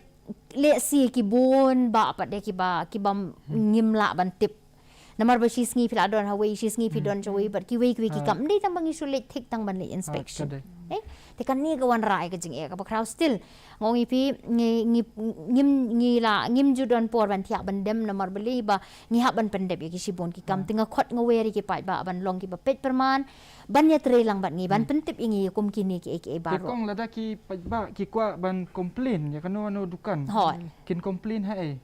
lehse ki bun bah pat de kiba, kiba ngim lah ban tip. Namar ba shisngi phi la don hawei, shisngi phi don shawei, bad kiwei kiwei ki kam. Ym dei tang ba ngi shu leit thik tang ban leit inspection. Eh? Te kane ka wanrah ïa ka jingeh kaba khraw still. Nga ong ïa phi, ngi, ngi, ngim, ngi la, ngim ju don por ban thiah ban dem namar balei ba ngi hap ban pyndep ïa ki shibun ki kam. Te nga khot nga wer ïa ki paidbah ban long kiba peit pyrman, ban ïatrei lang bad ngi, ban pyntip ïa ngi kum kine kiei kiei baroh. Kong, lada ki paidbah ki kwah ban complain ïa kano kano dukan, kin complain haei?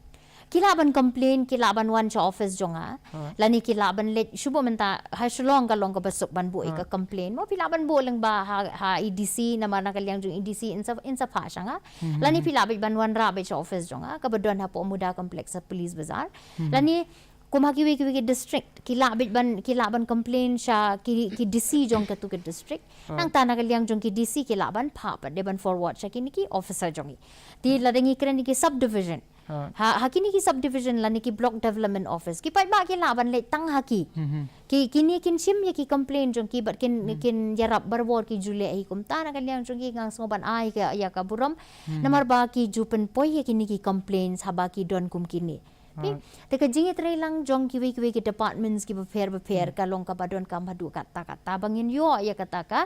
Ki lah ban complain, ki lah ban wan sha office jong nga. Lane ki lah ban leit, shu buh mynta ha Shillong ka long kaba suk ban buh ïa ka complain. Mo, phi lah ban buh lyngba ha, ha E D C, namar na ka liang jong E D C in sa, in sa phah sha nga. Lane phi lah beit ban wanrah beit sha office jong nga kaba don hapoh Mudhar Complex ha Police Bazar. Lane kum ha kiwei kiwei ki district ki lah bit ban, ki lah ban complain sha ki, ki D C jong katu ka district. Nangta na ka liang jong ki D C ki lah ban phah pat de ban forward sha kine ki officer jong ngi. Te lada ngi kren ïa ki subdivision, ha, ha kine ki subdivision lane ki block development office, ki paidbah ki lah ban leit tang ha ki. Ki, kine kin shim ïa ki complain jong ki bad kin, kin ïarap barabor ki ju leh hi. Kumta na ka liang jong ngi nga sngew ban ai ka, ïa ka burom. Namar ba ki ju pynpoi ïa kine ki complaints haba ki don kum kine. Te ka jingïatreilang jong kiwei kiwei ki departments kiba pher bapher ka long kaba donkam haduh katta katta ba ngin ïoh ïa kata ka,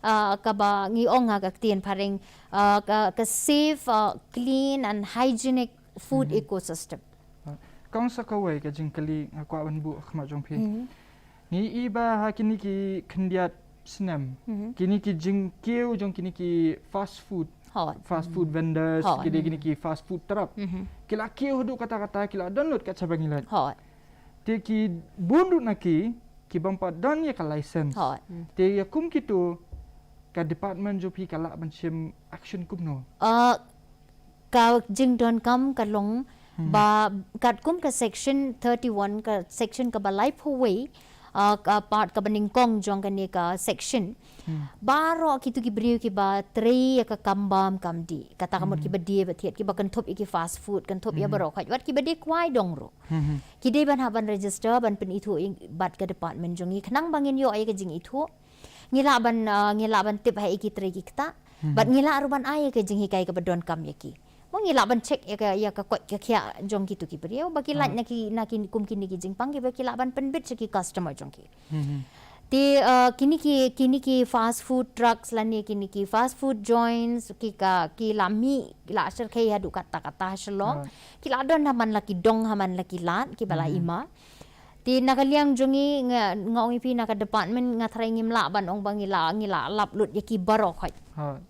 ah, kaba ngi ong ha ka ktien phareng, ah, ka, ka safe, ah, clean and hygienic food ecosystem. Kong sa kawei ka jingkylli nga kwah ban buh ha khmat jong phi. Ngi i ba ha kine ki khyndiat snem, kine ki jingkiew jong kine ki fast food, fast food vendors, ki dei kine ki fast food truck, ki la kiew haduh katta katta, ki la don lut kat shaba ngi leit. Te ki bun ruh na ki, ki bym pat don ïa ka license. Te ïa kum kitu ka department jong phi ka lah ban shim action kumno? Ah, ka jingdonkam ka long ba katkum ka section thirty-one, ka section kaba laiphew wei, ah, ka part kaba nyngkong jong kane ka section, baroh kitu ki briew kiba trei ïa ka kam bam kam dih, kata ka mut kiba die ba thied, kiba kynthup ïa ki fast food, kynthup ïa baroh khoit, wat kiba die kwai dong ruh, ki dei ban hap ban register, ban pynithuh bad ka department jong ngi khnang ba ngin ïoh ïa ka jingithuh. Ngi lah ban, ah, ngi lah ban tip ha ïa ki trei ki ktah. Bad ngi lah ruh ban ai ïa ka jinghikai kaba donkam ïa ki. Mo ngi lah ban check ïa ka, ïa ka koit ka khiah jong kitu ki briew ba ki lait na ki, na ki kum kine ki jingpang kiba ki lah ban pynbit sha ki customer jong ki. Te, ah, kine ki, kine ki fast food trucks lane kine ki fast food joints ki ka, ki la mih, ki la shyrkhei haduh katta katta ha Shillong. Ki la don ha man la ki dong, ha man la ki lad kiba la i ma. Te na ka liang jong ngi nga, nga ong ïa phi na ka department nga tharai ngim lah ban ong ba ngi la, ngi la lap lut ïa ki baroh khoit.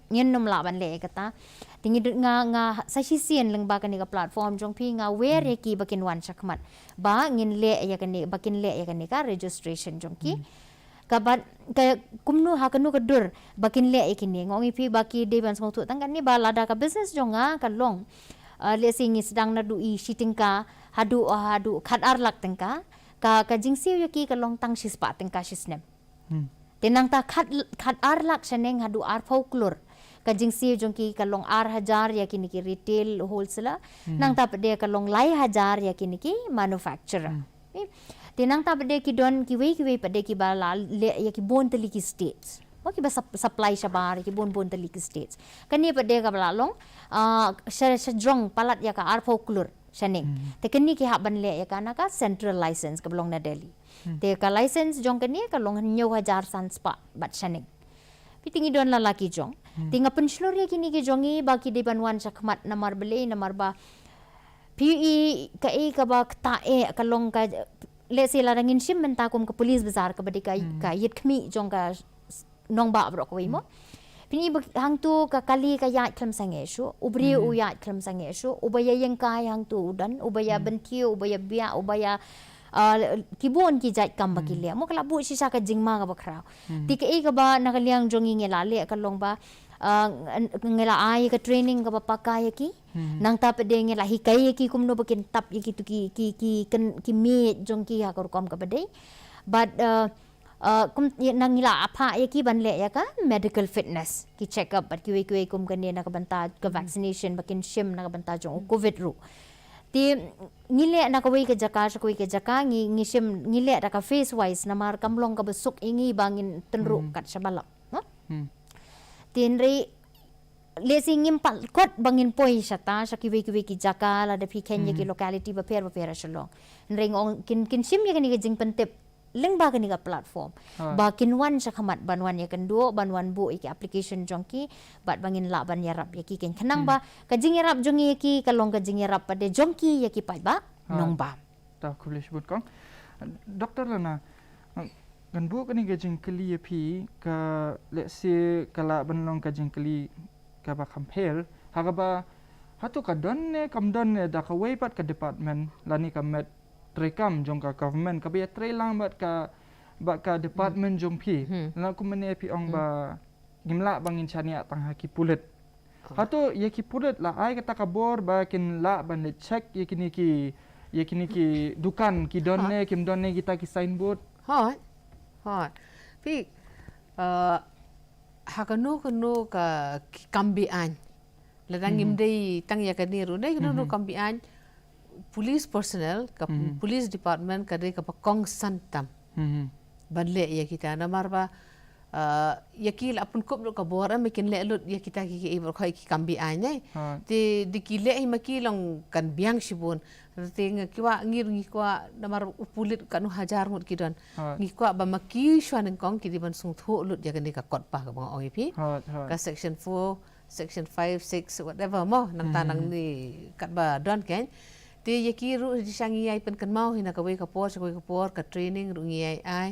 Ngin nym lah ban leh ïa kata. Te ngi dei nga, nga sa shisien lyngba kane ka platform jong phi nga wer ïa ki ba kin wan shakhmat ba ngin leh ïa kane, ba kin leh ïa kane ka registration jong ki. Ka bad ka kumno ha kano ka dur ba kin leh ïa kine. Nga ong ïa phi ba ki dei ban sngewthuh tang katne ba lada ka business jong nga ka long, ah, let's say ngi sdang naduh i shi tyngka haduh, ah, haduh khatar lak tyngka. Ka, ka jingsiew ïa ki ka long tang shispah tyngka shi snem. Te nangta khat, khatar lak shaneng haduh arphew klur, ka jingsiew jong ki ka long ar hajar ïa kine ki retail wholesaler. Nangta pat de ka long lai hajar ïa kine ki manufacturer. Te nangta pat de ki don kiwei kiwei pat de kiba la leh ïa ki bun tylli ki states. Mo kiba sup-, supply shabar ïa ki bun bun tylli ki states. Kane pat de kaba la long, ah, sha, shajrong palat ïa ka arphew klur shaneng. Te kane ki hap ban leh ïa ka na ka central license kaba long na Delhi. Te ka license jong kane ka long hynñiew hajar san spah baht shaneng. Phi te ngi don la la ki jong. Te nga pynshlur ïa kine ki jong ngi ba ki dei ban wan shakhmat namar balei, namar ba phi i kaei kaba ktah eh ka long ka, let's say lada ngin shim mynta kum ka police bazar kaba dei ka, ka ïit khmih jong ka nongbah baroh kawei mo. Phi i ba hangtu ka kali ka ïaid khlem sangeh shuh, u briew u ïaid khlem sangeh shuh, uba ïa ïeng kai hangtu u don, uba ïa bynthiew, uba ïa biah, uba ïa, ah, ki bun ki jait kam ba ki leh. Mo ka la buh shisha ka jingma kaba khraw. Te kaei kaba na ka liang jong ngi ngi la leh ka long ba, ah, ngi la ai ka training kaba paka ïa ki. Nangta pat de ngi la hikai ïa ki kumno ba kin tap ïa kitu ki, ki, ki, ki miej jong ki ha ka rukom kaba dei. Bad, ah, ah, kum, ïa, nang ngi la phah ïa ki ban leh ïa ka medical fitness, ki check up bad kiwei kiwei kum kane na ka bynta ka vaccination ba kin shim na ka bynta jong u covid ruh. Te ngi leh na kawei ka jaka sha kawei ka jaka, ngi, ngi shim, ngi leh da ka phase wise namar kam long kaba suk ïa ngi ba ngin tynruh kat shaba lap, no? Te hynrei let's say ngim pat kot ba ngin poi shata sha kiwei kiwei ki jaka lada phi kheiñ ïa ki locality bapher bapher ha Shillong. Hynrei nga ong kin, kin shim ïa kane ka jingpyntip lyngba kane ka platform ba kin wan shakhmat ban wan ïakynduh, ban wan buh ïa ki application jong ki bad ba ngin lah ban ïarap ïa ki, keiñ khnang ba ka jingïarap jong ngi ïa ki ka long ka jingïarap pat de jong ki ïa ki paidbah nongbam. Ta khublei shibun kong. Doktor Lana, ngan buh kane ka jingkylli ïa phi ka, let's say ka lah ban long ka jingkylli kaba kham pher, ha kaba hato ka don ne kam don ne da kawei pat ka department lane ka met treikam jong ka government kaba ïatrei lang bad ka, bad ka department jong phi. Lane kumne phi ong ba ngim lah ba ngin shaniah tang ha ki pulit. Hato ïa ki pulit la ai kata ka bor ba kin lah ban leit check ïa kine ki, Ïa kine ki dukan, ki don ne, kim don ne kita ki signboard? Hooid. Hooid. Phi, uh, ha kano kano ka ki kam be-aiñ. Lada ngim dei tang ïa kane ruh, dei kano kano kam be-aiñ, police personnel, ka police department ka dei kaba kongsan tam ban leh ïa kita, namar ba, uh, ïa ki la pynkup lut ka bor, em, kin leh lut ïa kita ki, ki, ki kam be-aiñ ne. Te dei ki leh hi ma ki long kan biang shibun. Te ngi kwah, ngi, ngi kwah namar u pulit katno hajar ngut ki don. Ngi kwah ba ma ki shuwa nyngkong ki dei ban sngewthuh lut ïa kane ka kot ba kaba nga ong ïa phi. Ka section four, section five, six, whatever mo, nangta nangne katba don kein. Te ïa ki ruh dei sha ngi ïai pynkynmaw hi na kawei ka por sha kawei ka por, ka training ruh ngi ïai ai.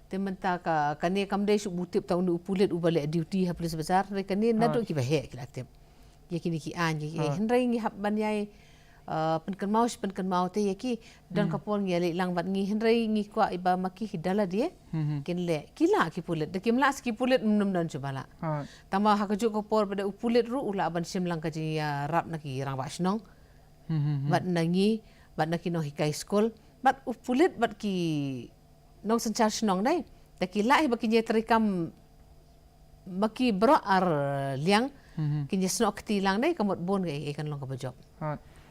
Te mynta ka, kane kam dei shu ba u tip tang une u pulit uba leh duty ha police bazar, hynrei kane naduh kiba heh ki la tip ïa kine ki aiñ, ïa ki, hynrei ngi hap ban ïai, uh, pynkynmaw shi pynkynmaw te ïa ki, don ka por ngi ïaleh lang bad ngi, hynrei ngi kwah ba ma ki hi da lade kin leh. Ki lah ki pulit, da kim lah ki pulit ym don shuh ba lah. Tangba ha kajuh ka por ba da u pulit ruh u lah ban shim lang ka jingïarap na ki rangbah shnong. Bad na ngi, bad na ki nonghikai skul, bad u pulit bad ki nongsynshar shnong dei. Da ki lah hi ba kin ïatreikam ma ki baroh ar liang, kin ïasnoh kti lang dei, ka mut bun ka ei ei kan long kaba jop.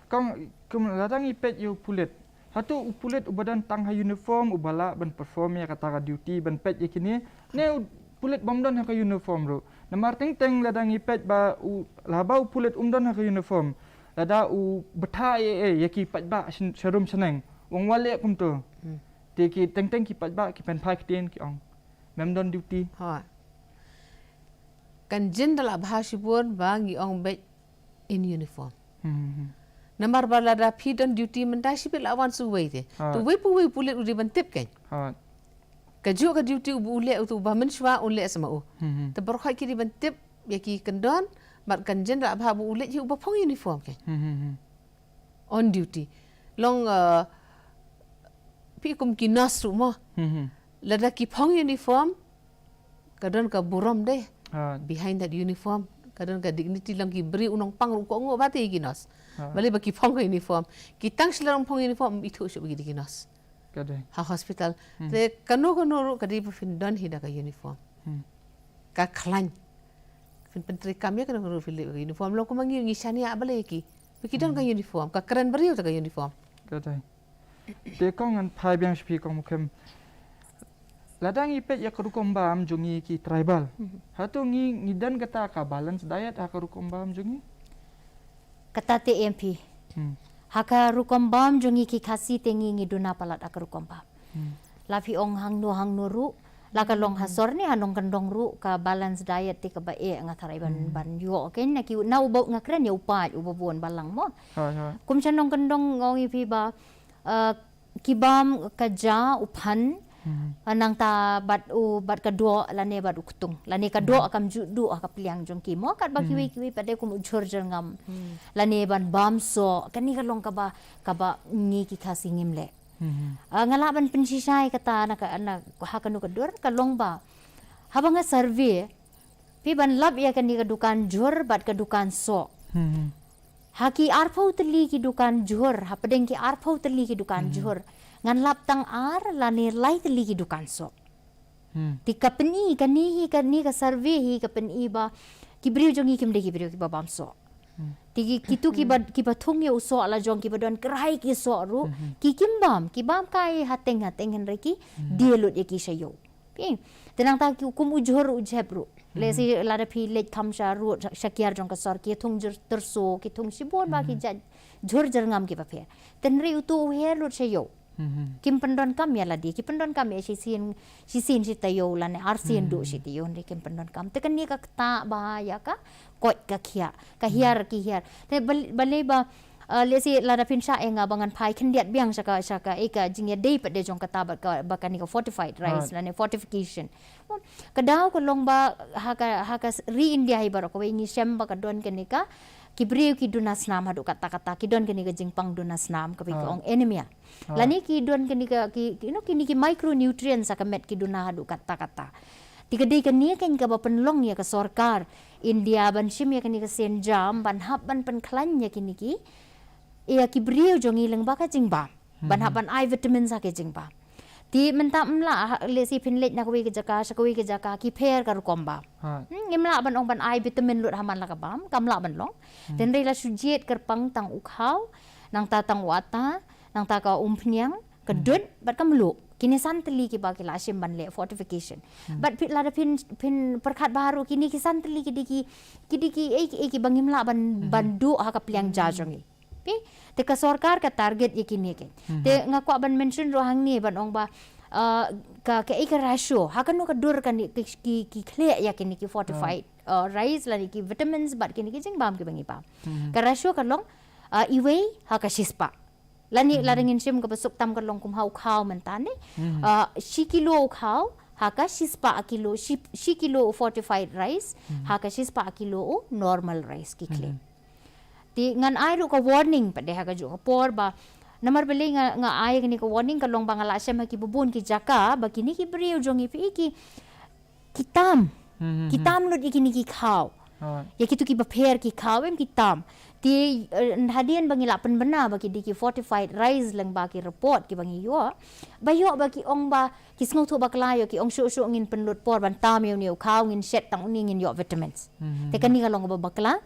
Kong, kum lada ngi peit ïa u pulit. Hato u pulit uba don tang ha uniform uba lah ban perform ïa kata ka duty ban peit ïa kine, ne u pulit bym don ha ka uniform ruh. Namar teng teng lada ngi peit ba u, laba u pulit um don ha ka uniform, lada u bthah ei ei ïa ki paidbah sharum shaneng, u ong wat leh kumto. Te ki teng teng ki paidbah ki pynphai ktien ki ong, mem don duty. Kan jin da lah bha shibun ba ngi ong beit in uniform. Namar ba lada phi don duty mynta shibit lah wan shu wei te. Te wei pa wei u pulit u dei ban tip kein. Kajuh ka duty uba u leh utu uba mynshuwa u leh sa ma u. Te baroh khoit ki dei ban tip ïa ki kyndon, bad kan jin da lah bha ba u leit hi uba phong uniform kein. On duty. Long, uh, phi kum ki nurse ruh mo. Lada ki phong uniform, ka don ka burom dei. Behind that uniform ka don ka dignity, long ki briew u nongpang ruh kohnguh ba te ki nurse. Balei ba ki phong ka uniform. Ki tang shlur ym phong uniform, ym ithuh shuh ba ki dei ki nurse. Ha hospital. Te kano kano ruh ka dei ba phin don hi da ka uniform. Ka khlaiñ. Phin pyntreikam ïa kano kano ruh phin leh ka uniform, long kumba ngi, ngi shaniah balei ki. Ba ki don ka uniform, ka kren briew te ka uniform. Te kong ngan phai biang sha phi kong Mukhim. Lada ngi peit ïa ka rukom bam jong ngi ki tribal. Hato ngi, ngi don kata ka balance diet ha ka rukom bam jong ngi? Kata te em phi. Ha ka rukom bam jong ngi ki Khasi te ngi, ngi duna palat ha ka rukom bam. La phi ong hangno hangno ruh, la ka long ha sor ne ha nongkyndong ruh ka balance diet te kaba eh nga tharai ban, ban ïoh kein na ki, na uba nga kren ïa u paid uba bun balang mo. Kum sha nongkyndong nga ong ïa phi ba, uh, ki bam ka ja u phan, uh, nangta bad u, bad ka doh lane bad u ktung. Lane ka doh kam ju duh ha ka pliang jong ki mo, katba kiwei kiwei pat de kum u jhur jyrngam. Lane ban bam soh, kane ka long kaba, kaba ngi ki Khasi ngim leh. Uh, nga lah ban pynshisha ïa kata na ka, na ha kano ka dur ka long ba haba nga survey, phi ban lap ïa kane ka dukan jhur bad ka dukan soh. Ha ki arphew tylli ki dukan jhur, hapdeng ki arphew tylli ki dukan jhur, ngan lap tang ar lane lai tylli ki dukan soh. Te ka pyni, kane hi, kane ka survey hi ka pyni ba ki briew jong ngi kim dei ki briew kiba bam soh. Te ki, kitu kiba, kiba thung ïa u soh la jong, kiba don kyrhai ki soh ruh, ki kim bam, ki bam kai hateng hateng, hynrei ki die lut ïa ki sha ïew. Phi, te nangta ki kum u jhur u jhep ruh. Lehse lada phi leit kham sha road, sha, sha kiar jong ka sor, ki thung jhur tyrso, ki thung shibun ba ki jait jhur jyrngam kiba pher. Te hynrei utu u her lut sha ïew. Kim pyndonkam ïa lade, ki pyndonkam ïa shisien, shisien shi taïew lane arsien duh shi taïew, hynrei kim pyndonkam. Te kane ka ktah bha ïa ka koit ka khiah, ka hiar ki hiar. Te bal-, balei ba, uh, lehse lada phin shah ïa nga ba ngan phai khyndiat biang sha ka, sha ka, eh, ka jingïadei pat de jong kata bad ka, bad kane ka fortified rice lane fortification. Ka daw ka long ba ha ka, ha ka ri India hi baroh kawei ngi shem ba ka don kane ka, ki briew ki duna snam haduh katta katta, ki don kane ka jingpang duna snam kaba ki ong anemia. Lane ki don kane ka, ki, ki, you know, kine ki micronutrients ha ka met ki duna haduh katta katta. Te ka dei kane kein kaba pynlong ïa ka sorkar India ban shim ïa kane ka sienjam ban hap ban pynkhlaiñ ïa kine ki ïa ki briew jong ngi lyngba ka jingbam ban hap ban ai vitamins ha ka jingbam. Te mynta ym lah, ha, lehse phin leit na kawei ka jaka sha kawei ka jaka ki pher ka rukom bam. Hmm, ngim lah ban ong ban ai vitamin lut ha man la ka bam, kam lah ban long. Te hynrei la shu jied kyrpang tang u khaw, nangta tang u atta, nangta ka umphniang, ka dud bad ka mluh. Kine san tylli kiba ki la shim ban leh fortification. Bad phi, lada phin, phin pyrkhat bha ruh, kine ki san tylli ki dei ki, ki dei ki ei ki ei kiba ngim lah ban, ban duh ha ka pliang ja jong ngi. Phi, te ka sorkar ka target ïa kine ki. Te nga kwah ban mention ruh hangne ban ong ba, uh, ka, ka ei ka ratio, ha kano ka dur kane ki, ki, ki khleh ïa kine ki fortified, uh, rice lane ki vitamins bad kine ki jingbam kiba ngi bam. Ka ratio ka long, uh, iwei ha ka shispah. Lane, lada ngin shim kaba suk tam ka long kum ha u khaw mynta ne. Uh, shi kilo u khaw ha ka shispah kilo, shi, shi kilo u fortified rice ha ka shispah kilo u normal rice ki khleh. Te ngan ai ruh ka warning pat de ha kajuh ka por ba, namar balei nga, nga ai kane ka warning ka long ba nga la shem ha kiba bun ki jaka ba kine ki briew jong ngi phi ki, ki tam. Ki tam lut ïa kine ki khaw. Ïa kitu kiba pher ki khaw em ki tam. Te, eh, hadien ba ngi la pynbna ba ki dei ki fortified rice lyngba ki report kiba ngi ïoh, ba ïoh ba ki ong ba ki sngewthuh bakla, ïoh ki ong shuh shuh ngin pynlut por ban tam ïa une u khaw, ngin shet tang une, ngin ïoh vitamins. Te kane ka long kaba bakla,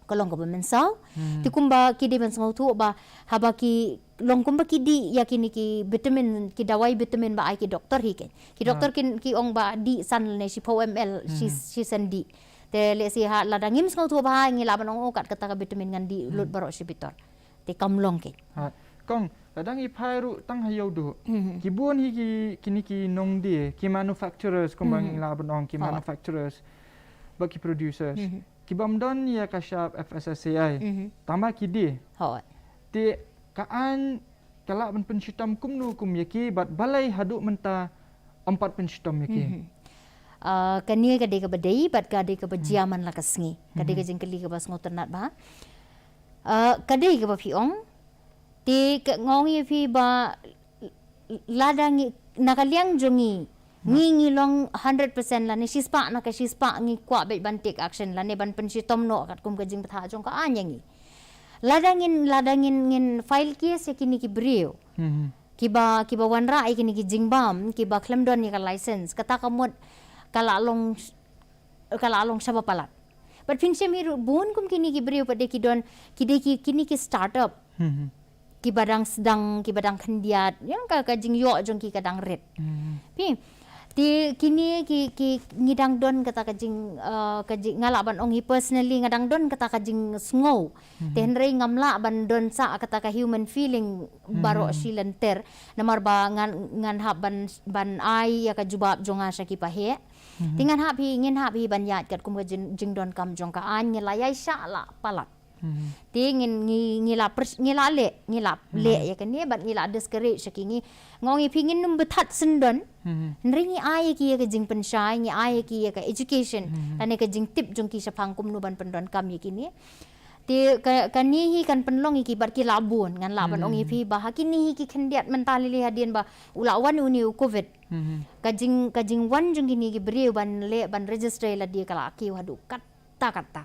ka long kaba mynsaw. Te kumba ki dei ban sngewthuh ba haba ki long kumba ki dih ïa kine ki vitamin, ki dawai vitamin ba ai ki doktor hi kein. Ki doktor kin, ki ong ba dih san ne shiphew M L, shi, shi san dih. Te lehse ha lada ngim sngewthuh bha ngi lah ban ong, oh, kat kata ka vitamin ngan dih lut baroh shi bitor. Te kam long kein. Kong, lada ngi phai ruh tang ha ïew duh, ki bun hi ki, kine ki nongdie, ki manufacturers, kumba ngi lah ban ong, ki manufacturers bad ki producers. Ki bym don ïa ka shap F S S A I. Tangba ki die. Te ka aiñ ka lah ban pynshitom kumno kum ïa ki bad balei haduh mynta ym pat pynshitom ïa ki. Ah, kane ka dei kaba dei bad ka dei kaba jia man la ka sngi. Ka dei ka jingkylli kaba sngewtynnat bha. Ah, ka dei kaba phi ong. Te ka, nga ong ïa phi ba lada ngi, na ka liang jong ngi, ngi, ngi long hundred percent lane shispah na ka shispah ngi kwah beit ban take action lane ban pynshitom noh katkum ka jingbthah jong ka aiñ ïa ngi. Lada ngin, lada ngin, ngin file case ïa kine ki briew kiba, kiba wanrah ïa kine ki jingbam, kiba khlem don ïa ka license, kata ka mut ka la long, ka la long shaba palat. Bad phin shem hi ruh bun kum kine ki briew pat de ki don, ki dei ki, kine ki startup. Kiba dang sdang, kiba dang khyndiat, ïa ka, ka jingïoh jong ki ka dang rit. Phi, te kine ki, ki ngi dang don kata ka jing, eh, ka jing, nga lah ban ong hi personally nga dang don kata ka jingsngew. Te hynrei ngam lah ban don sa kata ka human feeling baroh shi lynter. Namar ba ngan, ngan hap ban, ban ai ïa ka jubab jong nga sha ki paheh. Te ngan hap hi, ngin hap hi ban ïaid katkum ka jing, jingdonkam jong ka aiñ, ngi la ïai shah la palat. Te ngin ngi, ngi la pers-, ngi la leh, ngi la leh ïa kane bad ngi la discourage ïa ki ngi. Nga ong ïa phi ngin ym bthah syndon. Hynrei ngi ai ïa ki ïa ka jingpynshai, ngi ai ïa ki ïa ka education. Lane ka jingtip jong ki shaphang kumno ban pyndonkam ïa kine. Te ka, kane hi kan pynlong ïa ki bad ki la bun, ngan lah ban ong ïa phi ba ha kine hi ki khyndiat mynta lili hadien ba u la wan une u covid. Ka jing, ka jingwan jong kine ki briew ban leh ban register ïa lade ka la kiew haduh kat ta kata.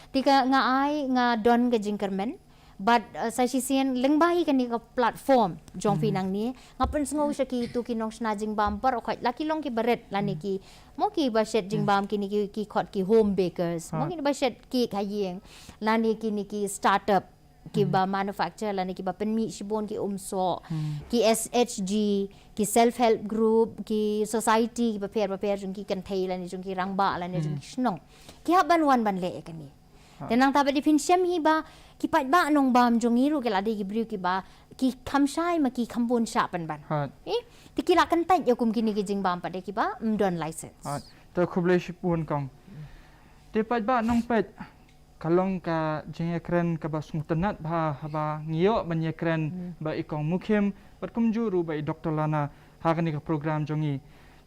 Te ka nga ai, nga don ka jingkyrmen. Bad, uh, sa shisien lyngba hi kane ka platform jong phi nangne, nga pynsngew sha kitu ki nongshna jingbam baroh khoit, la ki long kiba rit lane ki, mo kiba shet jingbam kine ki, ki khot ki home bakers, mo kiba shet cake ha ïing, lane kine ki startup kiba manufacture lane kiba pynmih shibun ki umsoh, ki S H G, ki self help group, ki society kiba pher ba pher jong ki kynthei lane jong ki rangbah lane jong ki shnong. Ki hap ban wan ban leh ïa kane. Te nangta pat de phin shem hi ba ki paidbah nongbam jong ngi ruh ki la dei ki briew kiba ki kham shai ma ki kham bun shah pynban. Eh, te ki la kyntait ïa kum kine ki jingbam pat de kiba ym don license. Te khublei shibun kong. Te paidbah nongpeit, ka long ka jingïakren kaba sngewtynnat bha haba ngi ïoh ban ïakren bad i Kong Mukhim bad kumjuh ruh bad i Doktor Lana ha kane ka program jong ngi.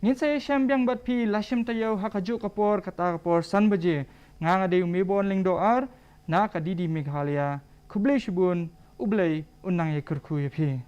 Ngin sa ïashem biang bad phi la shim taïew ha kajuh ka por, kata ka por san baje. Nga nga dei u Mebon Lyngdoh Ar na ka D D Meghalaya. Khublei shibun, U Blei un nang ïakyrkhu ïa phi.